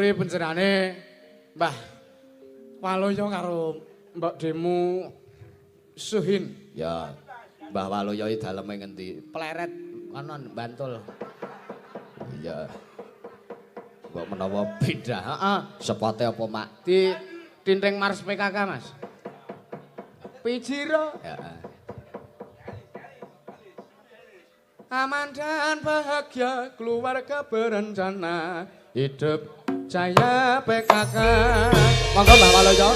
Aturi panjenengane Mbah Waloyo karo Mbok Demu Suhin. Ya. Mbah Waloyo iki daleme ngendi? Pleret kono Bantul. Iya. Mbok menawa pindah. Heeh. Sepote apa, Mak? Di Tinting Mars PKK, Mas. Pijiro. Heeh. Aman dan bahagia keluarga berencana, hidup jaya PKK. Monggo Mbah Waloyo.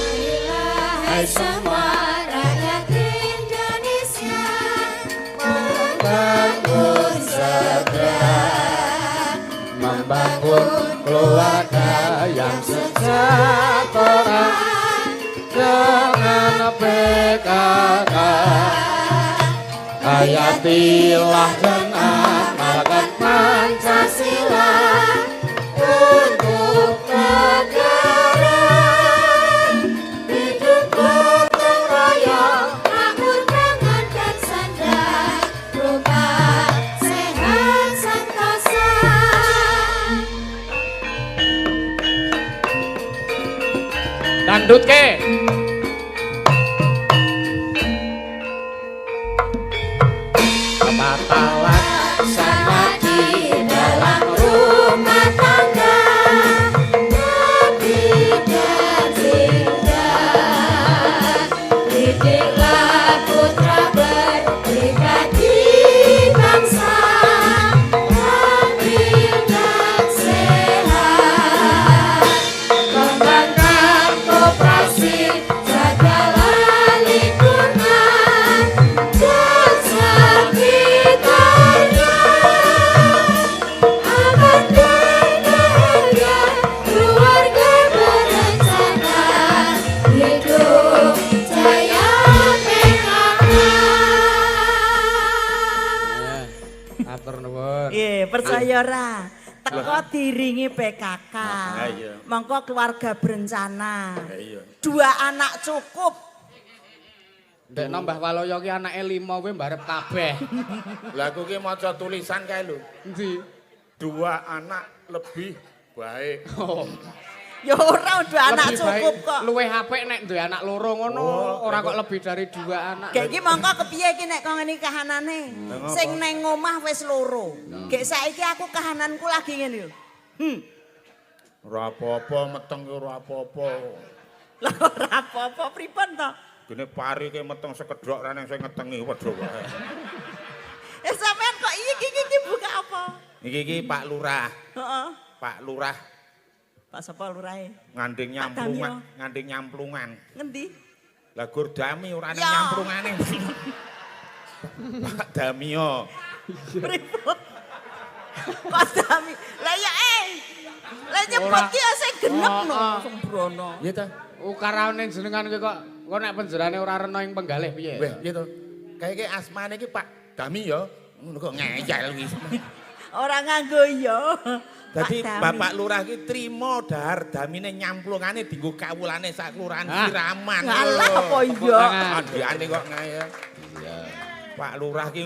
Hai semua rakyat Indonesia, membangun segera, membangun keluarga yang sejahtera dengan PKK. Hayatilah dan amalkan Pancasila untuk negara. Hidup gotong royong, makmur pangan dan sandang, rumah sehat sentosa. Dandut ke. Tata laksana Di dalam rumah tangga, nabi dan tindak, didiklah putra berpribadi bangsa, adil dan sehat. Kembangkan koperasi, jagalah lingkungan dan sekitarnya. Aman dan bahagia, keluarga berencana, hidup jaya PKK. Atur nuwun. Nggih, percaya ora? Teko diringi PKK. Iya. Mongko keluarga berencana. Iya. Dua anak cukup. Ndekno Mbah Waloyo ki anake 5 kuwi mbarep kabeh. Lah aku ki maca tulisan kae lho. Endi? Dua anak lebih baik. Oh. Ya ora dua anak Lebih cukup baik kok. Luwih apik nek duwe anak loro ngono, Oh, ora kok lebih dari dua anak. Gek iki mongko kepiye iki nek kok ngene kahanane? Sing neng omah wis loro. Gek saiki aku kahananku lagi ngene lho. Ora apa-apa meteng ki ora apa-apa. Lah ora apa-apa pripun to? Gene pari ki meteng sekedhok ra nang sing ngetengi padha wae. Eh sampean kok iki iki iki buka apa? Iki iki Pak Lurah. Heeh. Pak Lurah Pak sapa lurahe? nganding Pak nyamplungan, Damio. nganding nyamplungan. Ngendi? Lah gur dami ora nang Ya. nyamplungane. Pak Damio. Pripun? Kok dami? Lah ya eh. Lah nyebut ki ya sing genep no, Oh, oh. sembrono. Iya ta? Ukarane jenengan ki kok kok nek penjerane ora rena ing penggalih piye? Weh, iya to. Kayak asmane iki Pak Dami ya. Ngono kok ngeyel iki. Ora nganggo ya. Dadi Pak Dami. Bapak Lurah ki trimo dahar damine nyamplungane dienggo kawulane sak kelurahan Ah. Siraman. Ngalah apa Tepuk iya? tangan. Andhiane kok ngeyel. Iya. Pak Lurah ki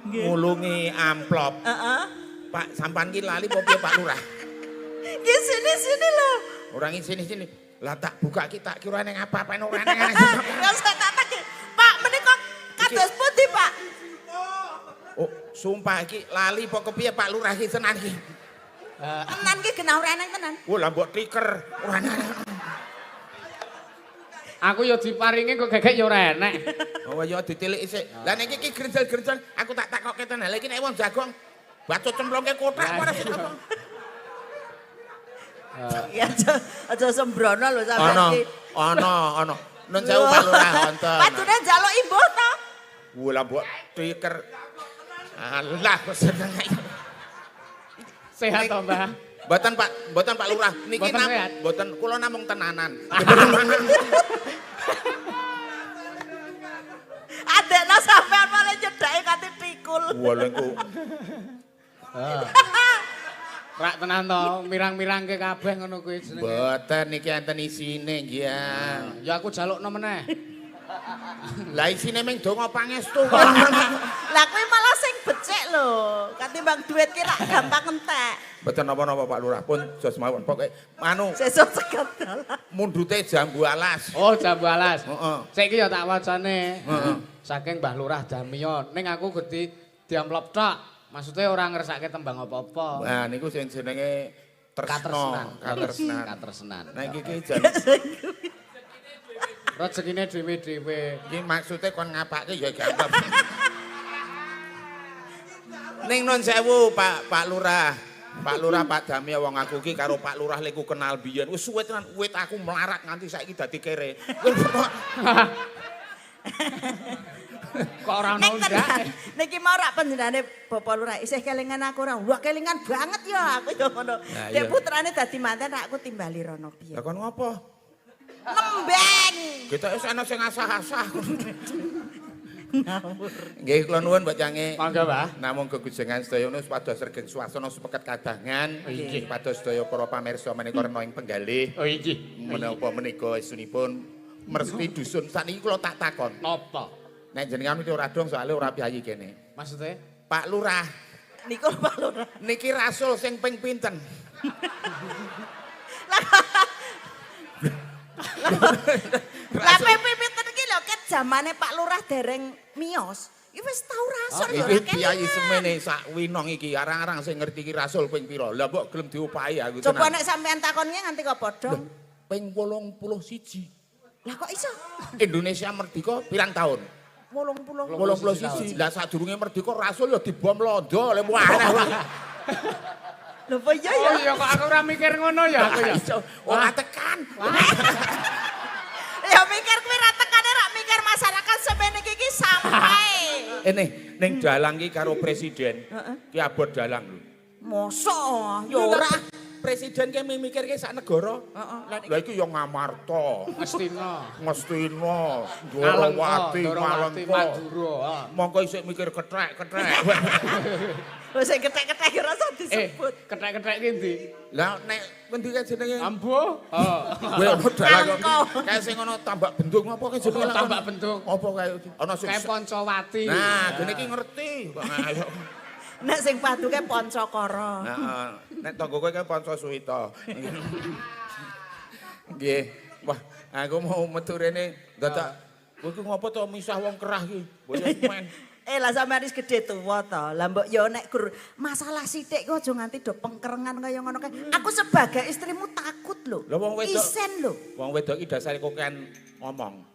ngulungi amplop. Heeh. Pak sampan ki lali apa piye Pak Lurah? Ki sini-sini lho. Orang sini sini. Lah tak buka ki tak kira neng apa-apa ora neng. Ya saya tak tak. Pak menika kados pundi, Pak? Oh, sumpah iki lali apa kepiye Pak Lurah ki tenan iki. Tenan ki genah ora eneng tenan. Wah, lah mbok tiker ora neng. Aku ya diparingi kok gegek ya ora enek. Oh ya ditilik sik. Lah nek iki grenjel-grenjel aku tak takokke tenan. Lah iki nek wong jagong bacot cemplungke kothak ora sik apa. Ya aja sembrono lho sampean Ana, iki. ana, ana. Nun sewu Pak Lurah wonten. Padune njaluk imbuh to. Wah, lah mbok tiker. Alah kok seneng. Sehat to, Mbah? Mboten Pak, mboten Pak Lurah. Niki Mboten sehat. mboten kula namung tenanan. Adekno sampean malah nyedake kanthi tikul. Wah, lha engko Rak tenan to, mirang-mirangke kabeh ngono kuwi jenenge. mboten niki enten isine nggih. Ya aku jalukno meneh. Lah isine ming donga pangestu kok. Lah kuwi malah sing becik lho. Katimbang duit ki rak gampang entek. Mboten napa-napa Pak Lurah pun jos mawon pokoke anu Sesuk cegat dalan. mundute jambu alas. Oh, jambu alas. Heeh. Saiki ya tak wacane. Heeh. Saking Mbah Lurah Damiyo, ning aku gede diamplop tok. Maksudnya ora ngersake tembang apa-apa. Nah niku sing jenenge tresno, Katresnan. katresnan. Katresnan. Nah iki iki jan Rezekine dhewe-dhewe. iki maksude kon ngapake ya gampang. Ning nun sewu Pak Pak Lurah. Pak Lurah Pak Damia wong aku iki karo Pak Lurah leku kenal biyen. Wis suwe tenan wit aku melarat nganti saiki dadi kere. Kok ora ono Nek tenan, undak? niki mau rak panjenengane Bapak Lurah isih kelingan aku ora. Wah, kelingan banget ya aku ya ngono. Nah, Dek iya. putrane dadi manten rak aku timbali rono piye. Lah kon ngopo? Nembeng. Kita wis ana sing asah-asah. Ngawur. Nggih kula nuwun Mbak Cange. Monggo, Mbah. Namung gegujengan sedaya supados sregeng swasana supeket kadangan. Inggih. Supados sedaya para pamirsa menika rena ing penggalih. Oh inggih. Menapa menika isunipun mersti dusun sakniki kula tak takon. Napa? Nek jenengan mesti ora dong soalnya ora piyayi kene. Maksudnya? Pak Lurah, Niku Pak Lurah. niki rasul sing ping pinten? Lah PP pinten iki lho ket zamane Pak Lurah dereng miyos. Iki wis tau rasul ya ora Iki piyayi kelingan. semene sak winong iki arang-arang sing ngerti iki rasul ping pira. Lah mbok gelem diopahi aku Coba tenan. nek sampean takonnya nganti kok padha. Ping 81. Lah kok iso? Indonesia merdeka pirang tahun? 80. 81. Lah sadurunge merdeka rasul ya dibom londo le aneh wae. Lho apa iya ya? Oh iya kok aku ora mikir ngono ya aku ya. Iso, ora tekan. Ya mikir kuwi ra tekane ra mikir masyarakat semene iki sampai. Ini ning dalang ki karo presiden. Ki abot dalang lho. Mosok ya ora. Presiden ki mikirke sak negara. Heeh, lah Lah iki ya Ngamarta, Ngestina. Ngastina, Alengka, Ndorowati, Dorowati, Malengka. Madura. Ah. Mongko isih mikir ketrek-ketrek. Lho sing kethek-kethek ora usah disebut. Kethek-kethek ki ndi? Lah nek ngendi kae jenenge? Ambo. Oh. Kowe ono dalang Alengka. kok. Kae sing ono tambak bendung apa kae jenenge? Oh, tambak bendung. Apa kae ono sing Kae Poncowati. Nah, gene iki ngerti kok ayo. Nek sing paduke Pancakara. Heeh. Nek tangga kowe kae Panca Suwita. Nggih. Wah, aku mau metu rene dadak kowe iki ngopo to misah wong kerah iki? Mbok yo men. Eh lah sampean wis gedhe tuwa to. Lah mbok yo nek gur masalah sithik kok aja nganti do pengkerengan kaya ngono kae. Aku sebagai istrimu takut lho. Lah wong wedok Isen lho. Wong wedok iki dasare kokean ngomong.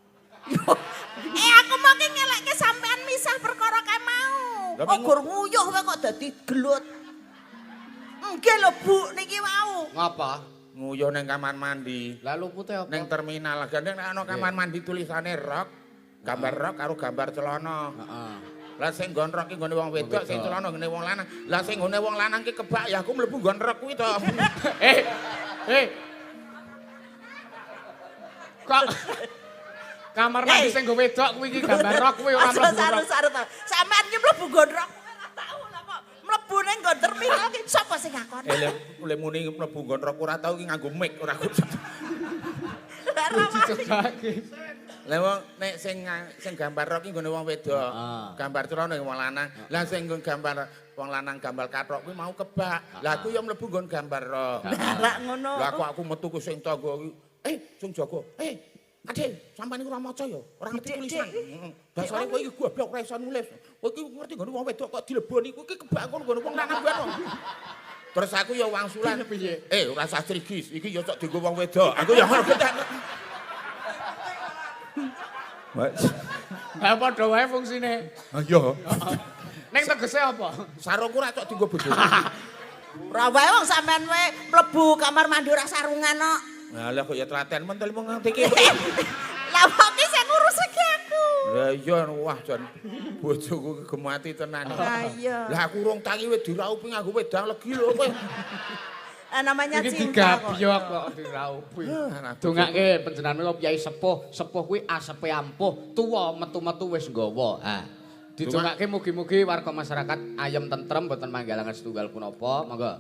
Eh aku mau ki ngelekke sampean misah perkara kae mau. Lah, Oh gur nguyuh wae kok dadi gelut. Nggih lho Bu niki wau. Ngapa? Nguyuh ning kamar mandi. Lah lupute apa? Ning terminal gandeng nek ana kamar mandi tulisane rok, gambar rok karo gambar celana. Heeh. Lah sing nggon rok ki nggone wong wedok, sing celana nggone wong lanang. Lah sing nggone wong lanang ki kebak ya aku mlebu nggon rok kuwi to. Eh. Eh. Kok kamar mandi sing nggo wedok kuwi iki gambar rok kuwi ora Aja mlebu rok. saru-saru to. Sampean ki mlebu nggon rok ora tau lah kok. Mlebu ning nggon terminal ki sapa sing ngakon? Eh le muni mlebu nggon rok ora tau ki nganggo mic ora kudu. Lah ora wani. Dicedhake. Lah wong nek sing sing gambar rok ki nggone wong wedok, gambar celana wong lanang. Lah sing nggon gambar wong lanang gambar kathok kuwi mau kebak. Lah aku ya mlebu nggon gambar rok. Lah ngono. Lah kok aku metu ku sing tangga kuwi, sing jaga. Ade, sampean iku ora maca ya, ora ngerti Dik, tulisan. dik. Heeh. Dasare kowe iki goblok ora iso nulis. Kowe iki ngerti nggone wong wedok kok dileboni, kowe iki kebak ngono nggone wong lanang kuwi. Terus aku ya wangsulan. Piye? Ora usah trigis, iki ya cok dienggo wong wedok. Aku ya ngono kuwi. Lah padha wae fungsine. Iya. Ning tegese apa? Sarungku ora cok dienggo bojoku. Ora wae wong sampean wae mlebu kamar mandi ora sarungan kok. Lah lah kok ya telaten mentel mung ngerti iki. Lah wong ki sing ngurus iki aku. Lah iya wah jan bojoku gemati tenan. Lah iya. Lah aku urung tangi wis diraupi nganggo wedang legi lho kowe. Namanya Iki cinta kok. digabyok kok diraupi. Dongake panjenengan kok piyai sepuh, sepuh kuwi asepe ampuh, tuwa metu-metu wis nggawa. Ha. Didongake mugi-mugi warga masyarakat ayem tentrem boten manggalangan setunggal punapa. Monggo.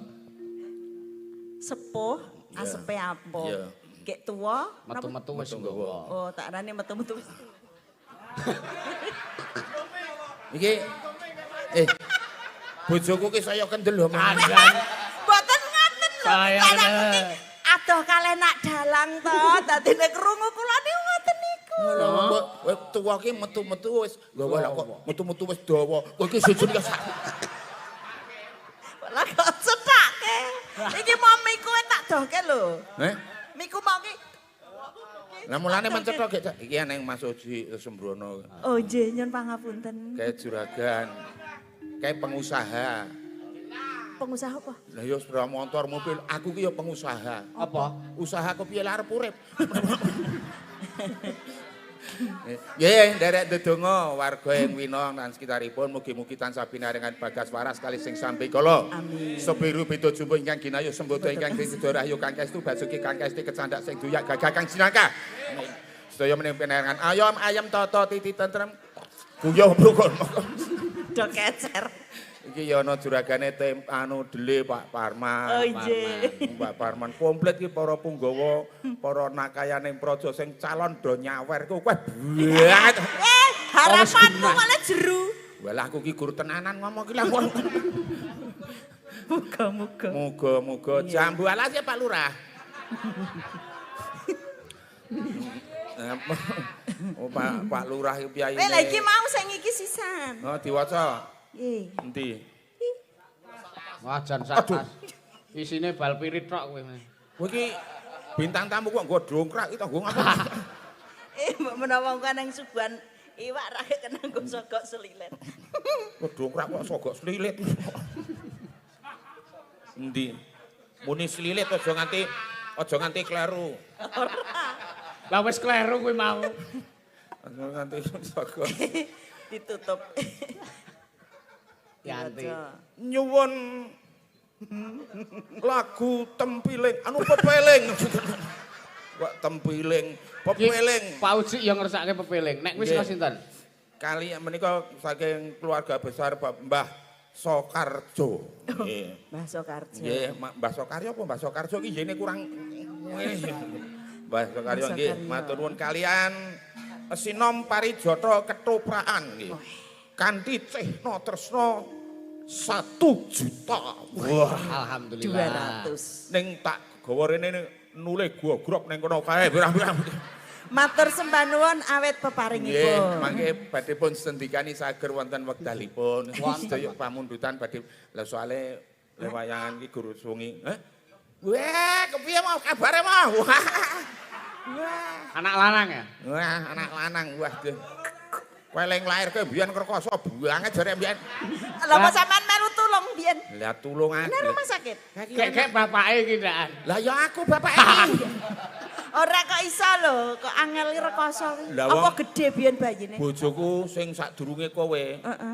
Sepuh, asepe ampuh. Iya. Gek tuwa, napa? Metu-metu wis Metu nggawa. Oh, tak arane metu-metu. Iki Bojoku ki saya kendel lho, Mas. Mboten ngoten lho. Saya Lah kendel. iki adoh kalih nak dalang to, dadi nek krungu kula niku ngoten niku. Lho, kowe tuwa ki metu-metu wis gawa lah kok metu-metu wis dawa. Kowe ki sujud ki sak. Lah kok cethake. Iki mau miku tak dohke lho. Heh? Miku mau ki. Lah mulane mencetha gek Cak. Iki eneng Mas Oji Sembrono. Oh nggih, nyun pangapunten. Kayak juragan. Kayak pengusaha. Pengusaha apa? Lah ya sepeda motor, mobil, aku ki ya pengusaha. Apa? Usaha kepiye lah arep urip. Nggih, nderek ndedonga warga ing Winong lan sekitaripun mugi-mugi tansah pinaringan bagas waras kalih sing sambekala. Amin. Sebiru beda jumbo ingkang ginayu sembodo ingkang sida rahayu kang kaestu basuki kang kaesti kecandak sing duyak gagah kang jinangka. Amin. Sedaya mening pinaringan ayam ayam tata titi tentrem guyub rukun. Do kecer. Iki ya ana juragane tem anu dele Pak Parman. Oh nggih. Mbak Parman komplit ki para punggawa, para nakayane praja sing calon do nyawer ku kowe banget. Eh, harapanmu malah jeru. Walah aku ki guru tenanan ngomong ki lah. Muga-muga. Muga-muga jambu alas ya Pak Lurah. Oh Pak Lurah iki piyayine. Eh, lha iki mau sing iki sisan. Oh diwaca. Nggih. Endi? Wah, jan sak tas. Isine bal pirit tok kowe. Kowe iki bintang tamu kok nggo dongkrak iki tanggo ngapa? Eh, mbok menawa engko nang suguhan iwak ra kena nggo sogok selilit. Kok dongkrak kok sogok selilit. Endi? Muni selilit aja nganti kleru. Ora. Lah wis kleru kowe mau. Aja nganti sogok. Ditutup. Yanti. Nyuwun lagu tempiling anu pepeling. Kok tempiling, pepeling. Pak Uji yang ngersake pepeling. Nek wis Nggih. sinten? Kali menika saking keluarga besar Mbah Sokarjo. Nggih. Mbah Sokarjo. Nggih, Mbah Sokaryo apa Mbah Sokarjo ki yene kurang ngene. Mbah Sokaryo nggih, matur nuwun kalian Sinom Parijata Ketoprakan nggih. Kanthi cehna tresna 1 juta. Wah, Alhamdulillah. 200. ning tak gawa rene nule gogrok ning kono kae pirang-pirang. Matur sembah nuwun awet Nggih, peparingipun. mangke badhe pun sendikani sager wonten wekdalipun. Sedaya pamundutan badhe lha soale lewayangan iki guru sungi. Heh? Wah, kepiye mau kabare mau? Wah. Anak lanang ya? Wah, anak lanang wah. Kowe leng lair kowe mbiyen rekoso banget jare mbiyen. Lha apa sampean melu tulung mbiyen? Lah tulungan. Nang rumah sakit. Kek-kek bapake iki ndakan. Lah ya aku bapak iki. Ora kok iso lho, kok angel rekoso. Lah, Apa wong- gedhe biyen bayine? Bojoku sing sadurunge kowe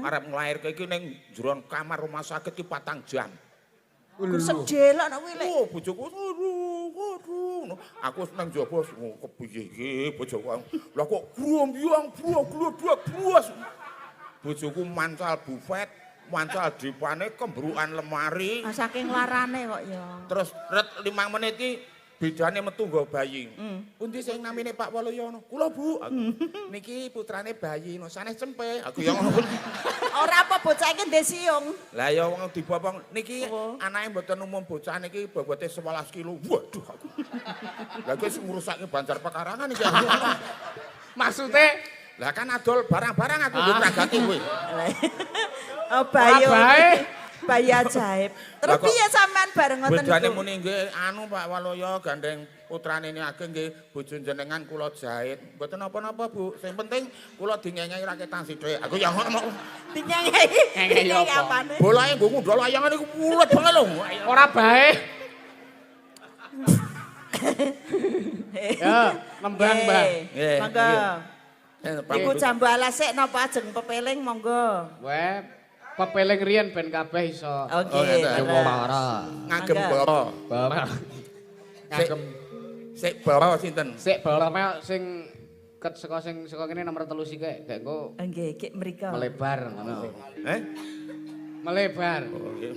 arep nglairke iki ning jero kamar rumah sakit iki 4 jam. Gur sedelok nek kuwi lek. Oh, bojoku aduh, aduh. Aku nang njaba oh, kepiye iki bojoku. Lah kok grombyong, brok, glodok, bros. Bojoku mancal bufet, mancal dipane kembrukan lemari. Ah, saking larane kok ya. Terus ret 5 menit iki bedane metu nggo bayi. Pundi sing namine Pak Waluyono? Kula, Bu. Aku, niki putrane bayi no sanes cempe. Aku ya ngono. Ora apa bocah iki ndek siung. Lah ya wong dibopong niki Oh. anake mboten umum bocah niki bobote 11 kilo. Waduh aku. Lah iki sing ngrusake Banjar Pekarangan iki aku. Maksude Lah kan adol barang-barang aku nggo pragati kuwi. Oh, bayi. Ora bae. Bayi ajaib. Terus Lah kok piye sampean bareng ngoten Bojone niku? muni nggih anu Pak Waluyo gandeng putrane ageng nggih bojo jenengan kula jahit. Mboten napa-napa Bu. Sing penting kula dingengengi raketan sithik. Aku ya ngono. Dinyengehi. Ngengehi Dinyengehi apa? apane? Bolae nggo ngundol layangan iku pulet banget lho. ora bae. Ya, nembang, Mbah. Nggih, Monggo. Eh, Iku jambu alas sik napa ajeng pepeling monggo. Weh, pepeling riyen ben kabeh iso. Oke. Oh, ngeten. leres. Ngagem Mangga. bawa. Ngagem Sik bawa sinten? sik balame sing ket saka sing saka kene nomor 3 sik gek engko Nggih, iki mriko. melebar ngono. Eh? Melebar. Oh, nggih.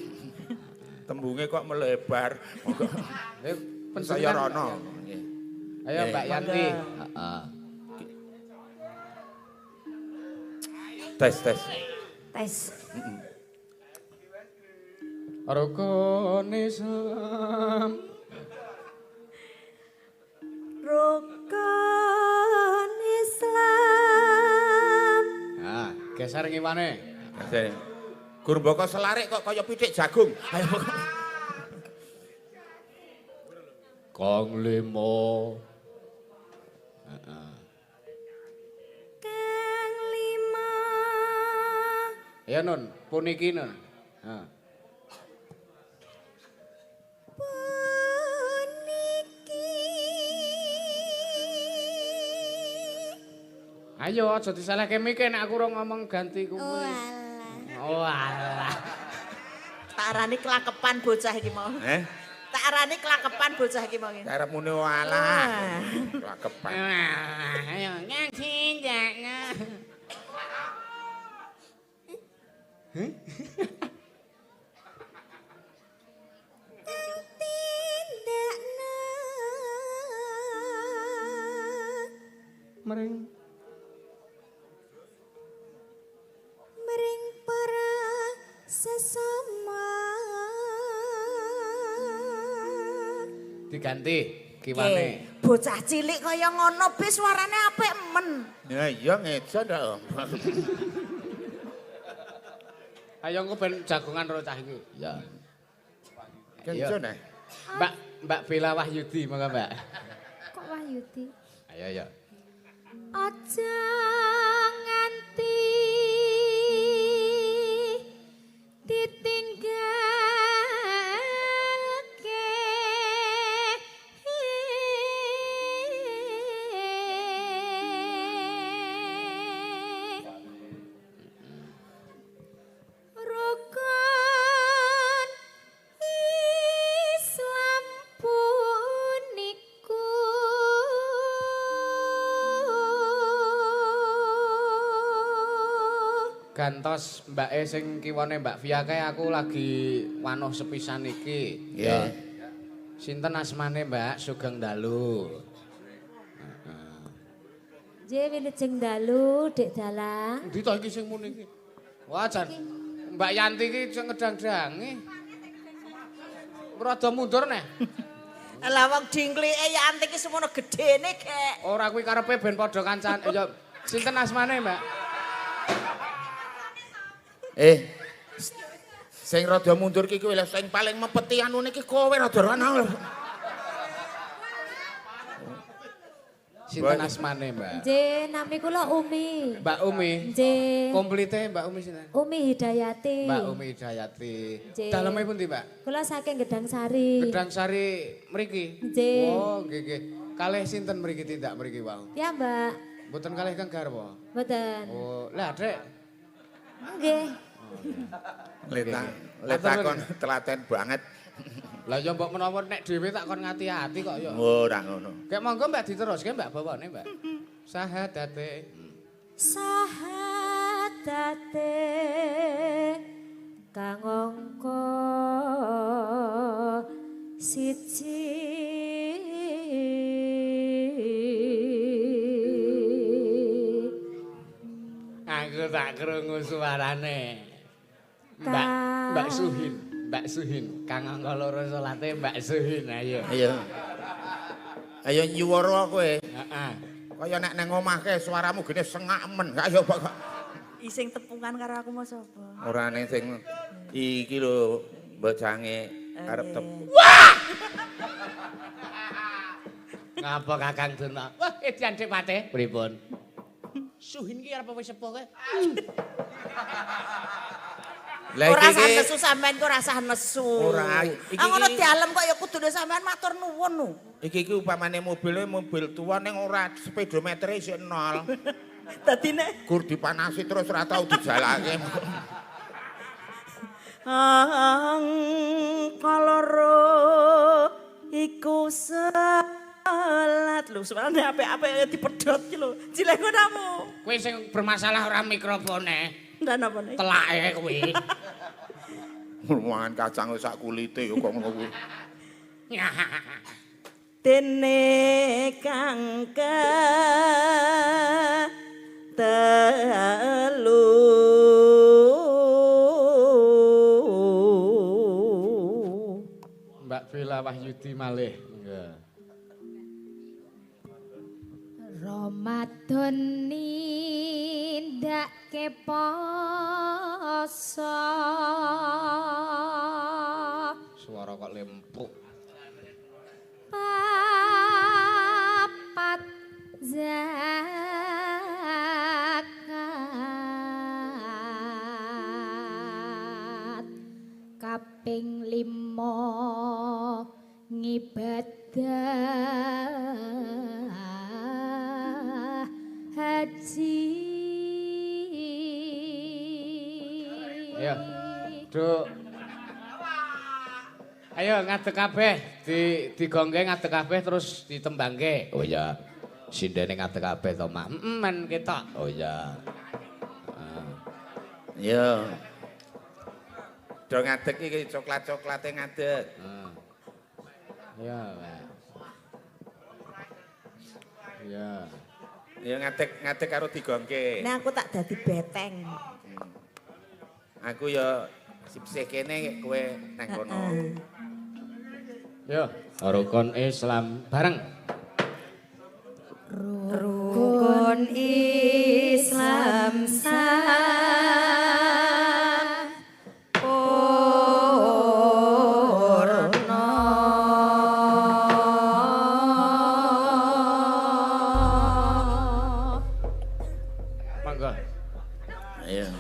Tembunge kok melebar. Monggo. Eh, Saya penjenengan- rono. Nggih. Ayo Mbak Yanti. Heeh. Tes tes. Tes. Rukun Islam. Rukun Islam. Ah, geser ngiwane. Geser. Gur mboko selarik kok kaya pitik jagung. Ayo. Kang limo. Heeh. Kang lima. Ya Nun, puniki Nun. Heeh. Puniki. Ayo aja disalahke mike nek aku ora ngomong ganti kuwi. Oh alah. Oh alah. Tak arani kelakepan bocah iki mau. Eh? Tak arani kelakepan bocah iki mau. Arep muni walah. Kelakepan. Ayo ngaji jakna. Tindakna. Mering mring para sesama. Diganti kiwane. Bocah cilik kaya ngono be suarane apik men. Ya iya ngejo ndak. Ayo engko ben jagongan karo cah iki. Ya. Ngejo neh. Mbak Mbak Bella Wahyudi monggo Mbak. Kok Wahyudi? Ayo ya. Aja nganti ditinggalke. Rukun Islam puniku. Gantos mbake sing kiwane Mbak Via kae aku lagi wanuh sepisan iki. Nggih. Sinten asmane Mbak? Sugeng dalu. Nggih wilujeng dalu Dik Dalang. Endi to iki sing muni iki? Wah jan Mbak Yanti iki sing ngedang-dangi. Rada mundur neh. Lah wong dingklike Yanti iki semono gedene gek. Ora kuwi karepe ben padha kancan. Ya sinten asmane Mbak? Sing rada mundur ki kowe lho sing paling mepeti anune ki kowe rada rono. Sinten asmane Mbak? Nggih, nami kula Umi. Mbak Umi. Nggih. Komplite Mbak Umi sinten? Umi Hidayati. Mbak Umi Hidayati. Nggih. Daleme pundi Mbak? Kula saking Gedang Sari. Gedang Sari mriki. Nggih. Oh, nggih nggih. Kalih sinten mriki tindak mriki wau? Ya, Mbak. Mboten kalih Kang garwa. Mboten. Oh, lah Dek. Nggih. Letakon telaten banget. Lah ya mbok menawa nek dhewe tak kon ngati-ati kok ya. Ora ngono. Kek monggo Mbak diteruske Mbak bawane Mbak. Sahadate. Sahadate kang angka siji. Aku tak krungu suarane. Mbak Mbak Suhin, Mbak Suhin, kang angka loro salate Mbak Suhin ayo. Ayo. Ayo nyuwara kowe. Heeh. Kaya nek nang omah kae suaramu gene sengak men. Ayo Pak. Ising tepungan karo aku mau sapa? Ora ning sing iki lho bocange arep tep. Wah! Ngapa Kakang Durna? Wah, edian Dik Patih. Pripun? Suhin ki arep wis sepuh kae. Lah Ora iki usah nesu sampean kok ora usah nesu. Ora, iki- Ah ngono dalem kok ya kudune sampean matur nuwun nu. Iki iki upamane mobile mobil tua ning ora speedometere isih nol. Dadi nek Gur dipanasi terus ora tau dijalake. angka loro iku salat lho sebenarnya apik-apik dipedhot ki lho. Cilek ngono. Kowe sing bermasalah ora mikrofone, Ndak napa nek. telake kuwi. Mangan kacang wis sak kulite ya kok ngono kuwi. Dene kang telu. Villa Wahyudi malih. Monggo. Ramadan nindakake poso. Suara kok lempuk. Papat zakat kaping 5 ngibadah haji. Ayo, Duk. Ayo ngadeg kabeh, digongke ngadeg kabeh terus ditembangke. Oh iya. Sindene ngadeg kabeh to, Mak. Heeh, men ketok. Oh iya. Iya. Do ngadeg iki coklat-coklate ngadeg. Heeh. Iya, Pak. Iya. Ya ngadeg karo digongke. Nek aku tak dadi beteng. Aku ya sipsih kene kowe nang kono. Yo, rukun Islam bareng. Rukun Islam sampurna. Monggo. Ayo.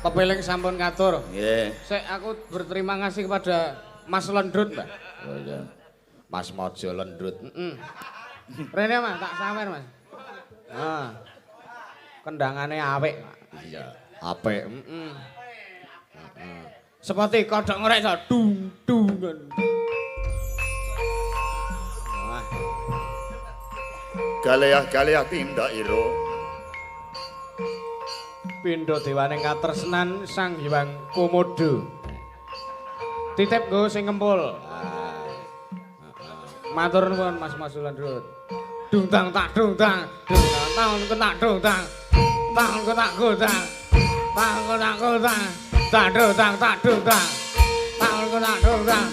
Pepeling sampun katur. Nggih. Sik aku berterima kasih kepada Mas Lendrut, Mbak. Oh iya. Mas Mojo Lendrut. Heeh. Rene Mas, tak sawer, Mas. Nah. Kendangane apik, Pak. Iya, apik. Heeh. Heeh. Seperti kodhok ngorek to, dung dung. Wah. Galeah-galeah tindak ira. Pindha dewane katresnan Sang Hyang Komodo. Titip nggo sing ngempul. Matur nuwun Mas Mas Lendrut. Dung tang tak dung tang, dung tang tang tak dung tang. Tang tak godang. Tang tak godang. Tak dung tang tak dung tang. Tang tak dung tang.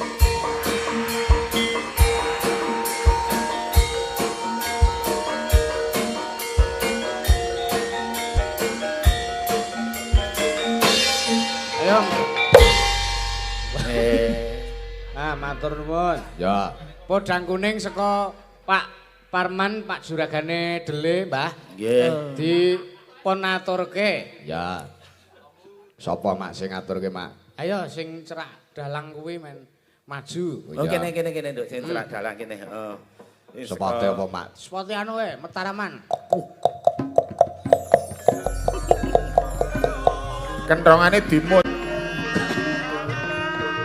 Matur nuwun. Ya. Podang kuning saka Pak Parman, Pak juragane Dele, Mbah. Nggih. Dipun aturke. Ya. Sapa Mak sing ngaturke, Mak? Ayo sing cerak dalang kuwi men maju. Oh kene kene kene Nduk, sing cerak dalang kene. Heeh. Sepote apa, Mak? Sepote anu wae, Mataraman. Kenthongane dimut.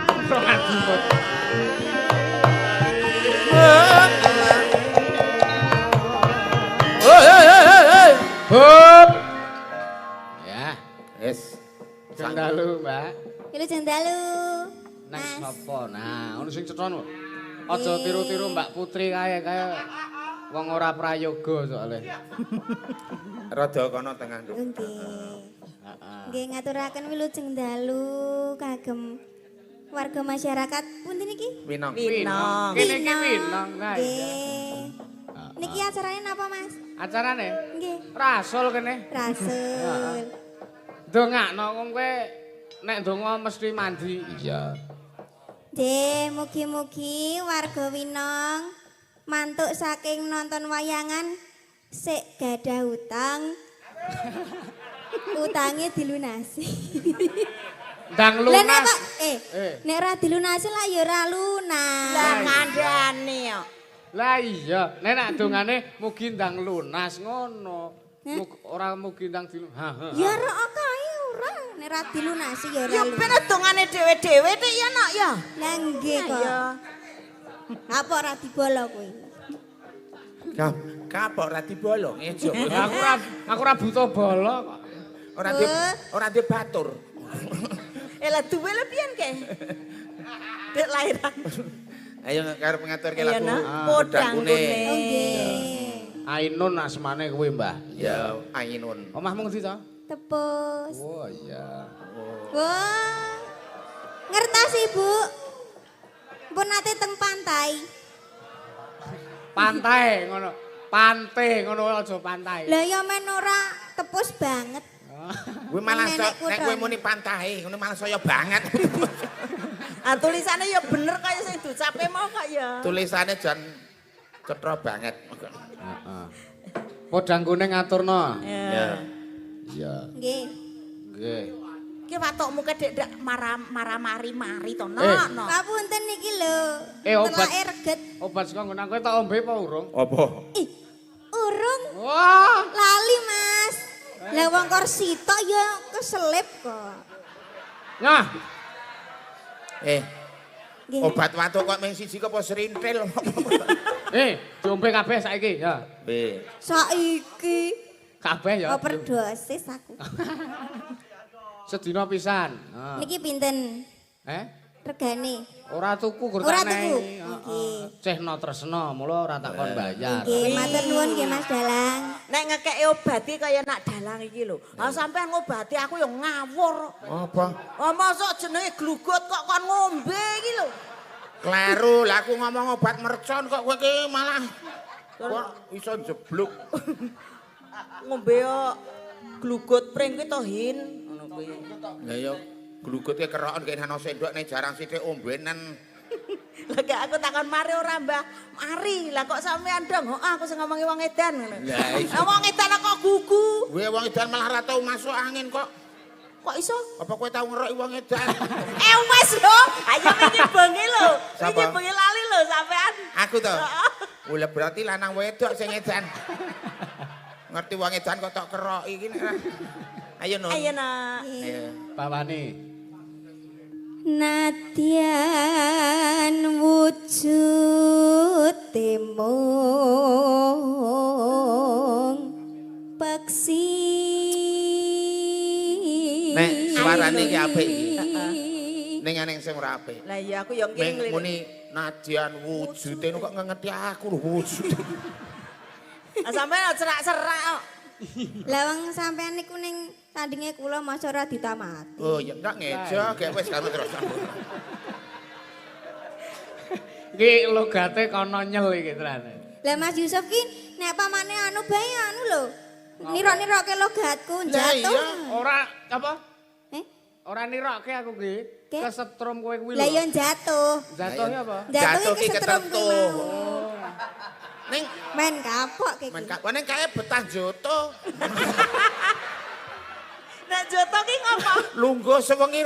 Kenthongan dimut. Hop. Ya. Wis. Jeng dalu, Mbak. Wilujeng dalu. Nang sapa? Nah, ono sing cetha no. Aja tiru-tiru Mbak Putri kae kae wong ora prayoga soalnya. Rada kono tengah, Nduk. Nggih. Nggih ngaturaken wilujeng dalu kagem warga masyarakat pundi niki? Winong. Winong. Kene iki Winong. Nah, iya. Nggih. Niki acarane napa, Mas? Acarane? Nggih. Rasul kene. Rasul. Dongakno wong kowe nek ndonga mesti mandi. Iya. Nggih, mugi-mugi warga Winong mantuk saking nonton wayangan sik gadah utang. Utange dilunasi. Ndang Lah nek lunas. kok nek ora dilunasi lah ya ora lunas. Lah kandhane kok. Lah iya, nek nak dongane mugi ndang lunas ngono. Ora mugi ndang dilu. Ha ha. Ya ora kae ora, nek ora dilunasi ya ora. Ya ben dongane dhewe-dhewe tek ya nak ya. Lah nggih kok. Ya. Apa ora dibolo kuwi? Kapok ora dibolo ngejo. Aku ora buta bolo kok. Ora di batur. Eh lah duwe lho piyen ke? Dek lahiran. Ayo karo ngaturke Ayo lagu. nak, Podang Kuning. Oh nggih. Ainun asmane kuwi, Mbah. Ya, Ainun. Omahmu ngendi to? Tepus. Oh iya. Wah. Ngertos Ibu. Pun nate teng pantai. Pantai ngono. Pantai ngono aja pantai. Lah ya men ora tepus banget. Kuwi malah Nenek nek kowe muni pantai, ngono malah saya banget. Ah tulisane ya bener kaya sing diucapke mau kok ya. Tulisane jan cetha banget. Heeh. Podang kuning ngaturno. Ya. Iya. Nggih. Nggih. Ki watokmu kedek mari-mari to Eh. nok. nok. Papunten niki lho. Obat. Telake reget. Obat saka nggon aku tak ombe apa urung? Apa? Ih, urung Wah. lali, Mas. Lah wong kor sitok ya keselip kok. Nah, Nggih. Obat watuk kok mung siji kok apa serintil. Diombe kabeh saiki ya. Piye? Saiki Kabeh ya. overdosis aku. Sedina pisan. Heeh. Niki pinten Eh? regane? Ora tuku gur Ora tak tuku. nehi. Heeh. Nggih. Cehno tresno, mula ora tak kon bayar. Nggih, matur nuwun nggih Mas Dalang. Nek ngekeki obat iki kaya nak dalang iki lho. Ah sampean ngobati aku ya ngawur. Apa? Ah mosok jenenge glugut kok kon ngombe iki lho. Kleru, lah aku ngomong obat mercon kok kowe ki malah kok iso jeblok. Ngombe yo glugut pring kuwi to Hin ngono kuwi. Lah ya glugut ki kerokan kene ana sendok nek jarang sithik ombenen. Lah gak aku takon mari ora Mbah. Mari. Lah kok sampean dong? Heeh aku sing ngomongi wong edan ngono. Lah, iya. Lah wong edan kok gugu. Kowe wong edan malah ora tau masuk angin kok. Kok iso? Apa kowe tau ngeroki wong edan? Eh wes lho. Ayo wingi bengi lho. Sapa? Wingi bengi lali lho sampean. Aku to. Lah berarti lanang wedok sing edan. Ngerti wong edan kok tok keroki iki nek. Ayo Nun. Ayo nak. Ayo. Bawane. Nadyan wujud mung peksi. Nek suarane iki apik iki. Ning aneng sing ora apik. Lah iya aku yo Ming ngiling. muni nadyan wujude kok ngengeti aku lho wujud. Lah sampean cerak-cerak kok. Lah wong sampean niku ning tandinge kula masa ora ditamati. Oh ya enggak ngejo, gek wis kamu terus. Iki logate kono nyel iki tenan. Lah Mas Yusuf ki nek pamane anu bae anu lho. Nirok-niroke logatku Lah jatuh. iya. Ora apa? Eh? Ora nirokke aku ki. Kesetrum kowe kuwi lho. Lah yo jatuh. Jatuhnya apa? Jatuh ki kesetrum kuwi mau. Ning men kapok ki. Men kapok ning kae betah joto. Nek joto ki ngopo? Lungguh sewengi.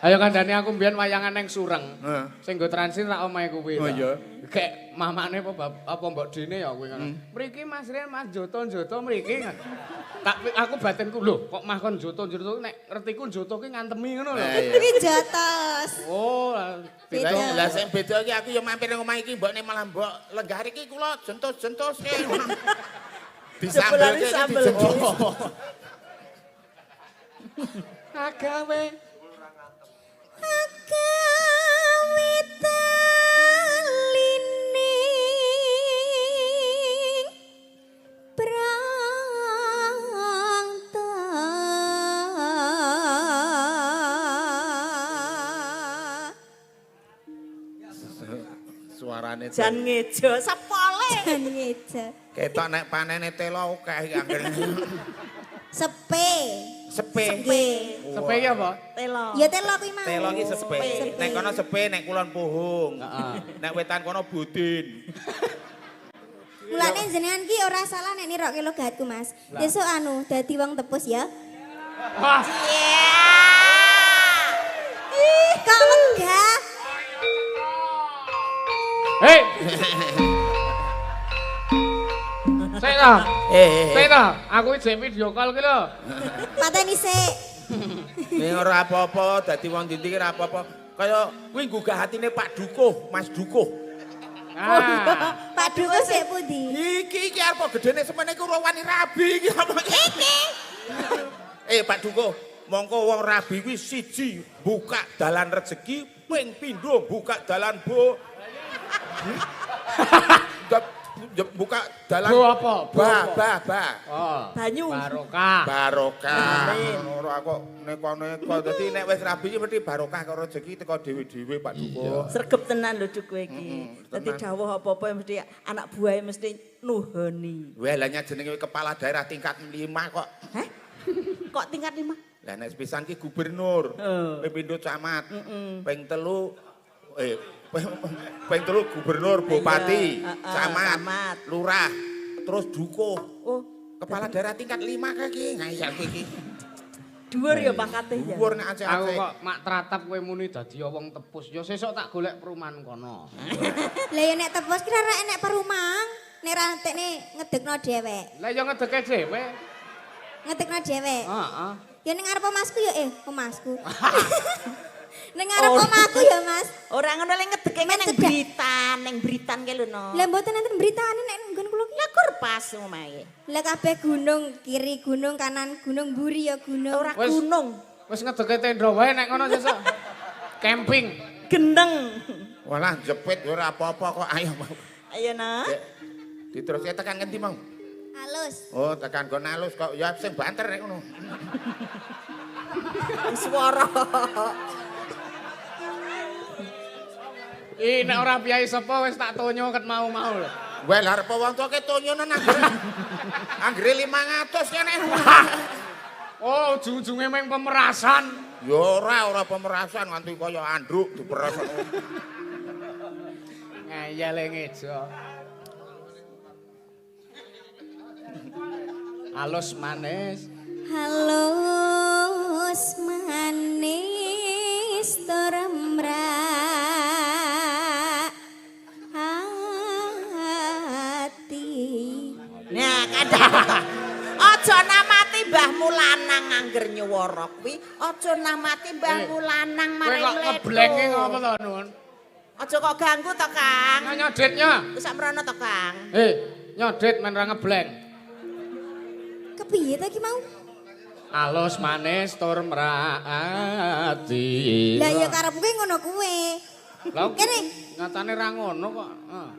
Ayo kandhane aku mbiyen wayangan nang Sureng. Sing nggo transit rak omahe kuwi. Oh iya. Kek mamane apa mbok dene ya kuwi ngono. Mriki Mas Rian Mas joto-joto mriki. Tak aku batinku lho kok mah kon joto-joto nek ngertiku joto ki ngantemi ngono lho. Kuwi jotos. Oh, beda. Lah sing beda iki aku ya mampir nang omah iki mbokne malah mbok lenggah iki kula jentus-jentuske. Disambelke dijentus. Agawe agawe talining prangta. Suarane jan ngejo sepole. Jan ngejo. Ketok nek panene telo akeh iki anggere. Sepe. Sepe. Sepe iki apa? Telo. Ya telo kuwi mau. Telo iki sepe. Nek kono sepe, nek kulon puhung. Heeh. Nek wetan kono budin. Mulane jenengan ki ora salah nek nirokke logatku, Mas. Besok anu dadi wong tepus ya. Wah. Ih, kok wegah. Hei. Sik ta. Sik ta, aku iki video call ki lho. Pateni sik. Ning ora apa-apa, dadi wong ndi ki ora apa-apa. Kaya kuwi nggugah hatine Pak Dukuh, Mas Dukuh. Ah. Pak Dukuh sik pundi? Iki iki arep gedene semene iku ora wani rabi iki apa iki. Pak Dukuh, mongko wong rabi kuwi siji buka dalan rejeki, ping pindho buka dalan bo. Buka dalan bo apa? Ba ba ba. Oh. Banyu. Barokah. Barokah. Ora kok neko-neko. Dadi nek wis rabi iki mesti barokah karo rejeki teko dhewe-dhewe Pak Dukuh. Sregep tenan lho Dukuh iki. Dadi dawuh apa-apa mesti anak buahe mesti nuhoni. Wah, lah jenenge kepala daerah tingkat 5 kok. Hah? Kok tingkat 5? Lah nek sepisan ki gubernur, ping pindho camat, ping telu ping telu gubernur, bupati, camat, lurah, terus dukuh. Oh, kepala daerah tingkat 5 kae iki, ngayal kowe iki. Dhuwur ya pangkate ya. Dhuwur nek aceh-aceh. Aku kok mak tratap kowe muni dadi wong tepus. Ya sesuk tak golek perumahan kono. Lah ya nek tepus ki ora enek perumahan, nek ra entekne ngedekno dhewek. Lah ya ngedeke dhewe. Ngedekno dhewek. Heeh. Ya ning ngarep omasku ya omasku. Ning ngarep omahku ya, Mas. Ora ngono le ngedeke ning Britan, ning Britan ke lho no. Lah mboten enten beritane nek nggon kula ki. Lah kur pas omahe. Lah kabeh gunung, kiri gunung, kanan gunung, mburi ya gunung. Ora gunung. Wis ngedeke tenda wae nek ngono sesuk. Camping. Gendeng. Walah jepit ora apa-apa kok ayo. Ayo nah. Diteruske tekan ngendi mau? Alus. Oh, tekan nggon alus kok ya sing banter nek ngono. Swara. Ih, nek ora piyai sapa wis tak tonyo ket mau-mau lho. Weh, lha arep wong tuake tonyonan anggere. Anggere 500 kene. Oh, ujung-ujunge meng pemerasan. Ya ora pemerasan nganti kaya andruk diperas. Ngayale ngejo. Halus manis. Halus manis tur mrak hati. Nah, kadang aja namati mbahmu lanang angger nyuwara kuwi, aja namati mbahmu lanang maring Kowe kok ngeblenge ngopo to, Nun? Aja kok ganggu to, Kang. Nyodetnya. Wis sak mrono to, Kang. Nyodet men ra ngebleng. Kepiye to iki mau? Alus manis tur mrati. Lah ya karepku ngono kuwe. Lah kene nyatane ra ngono kok. Heeh.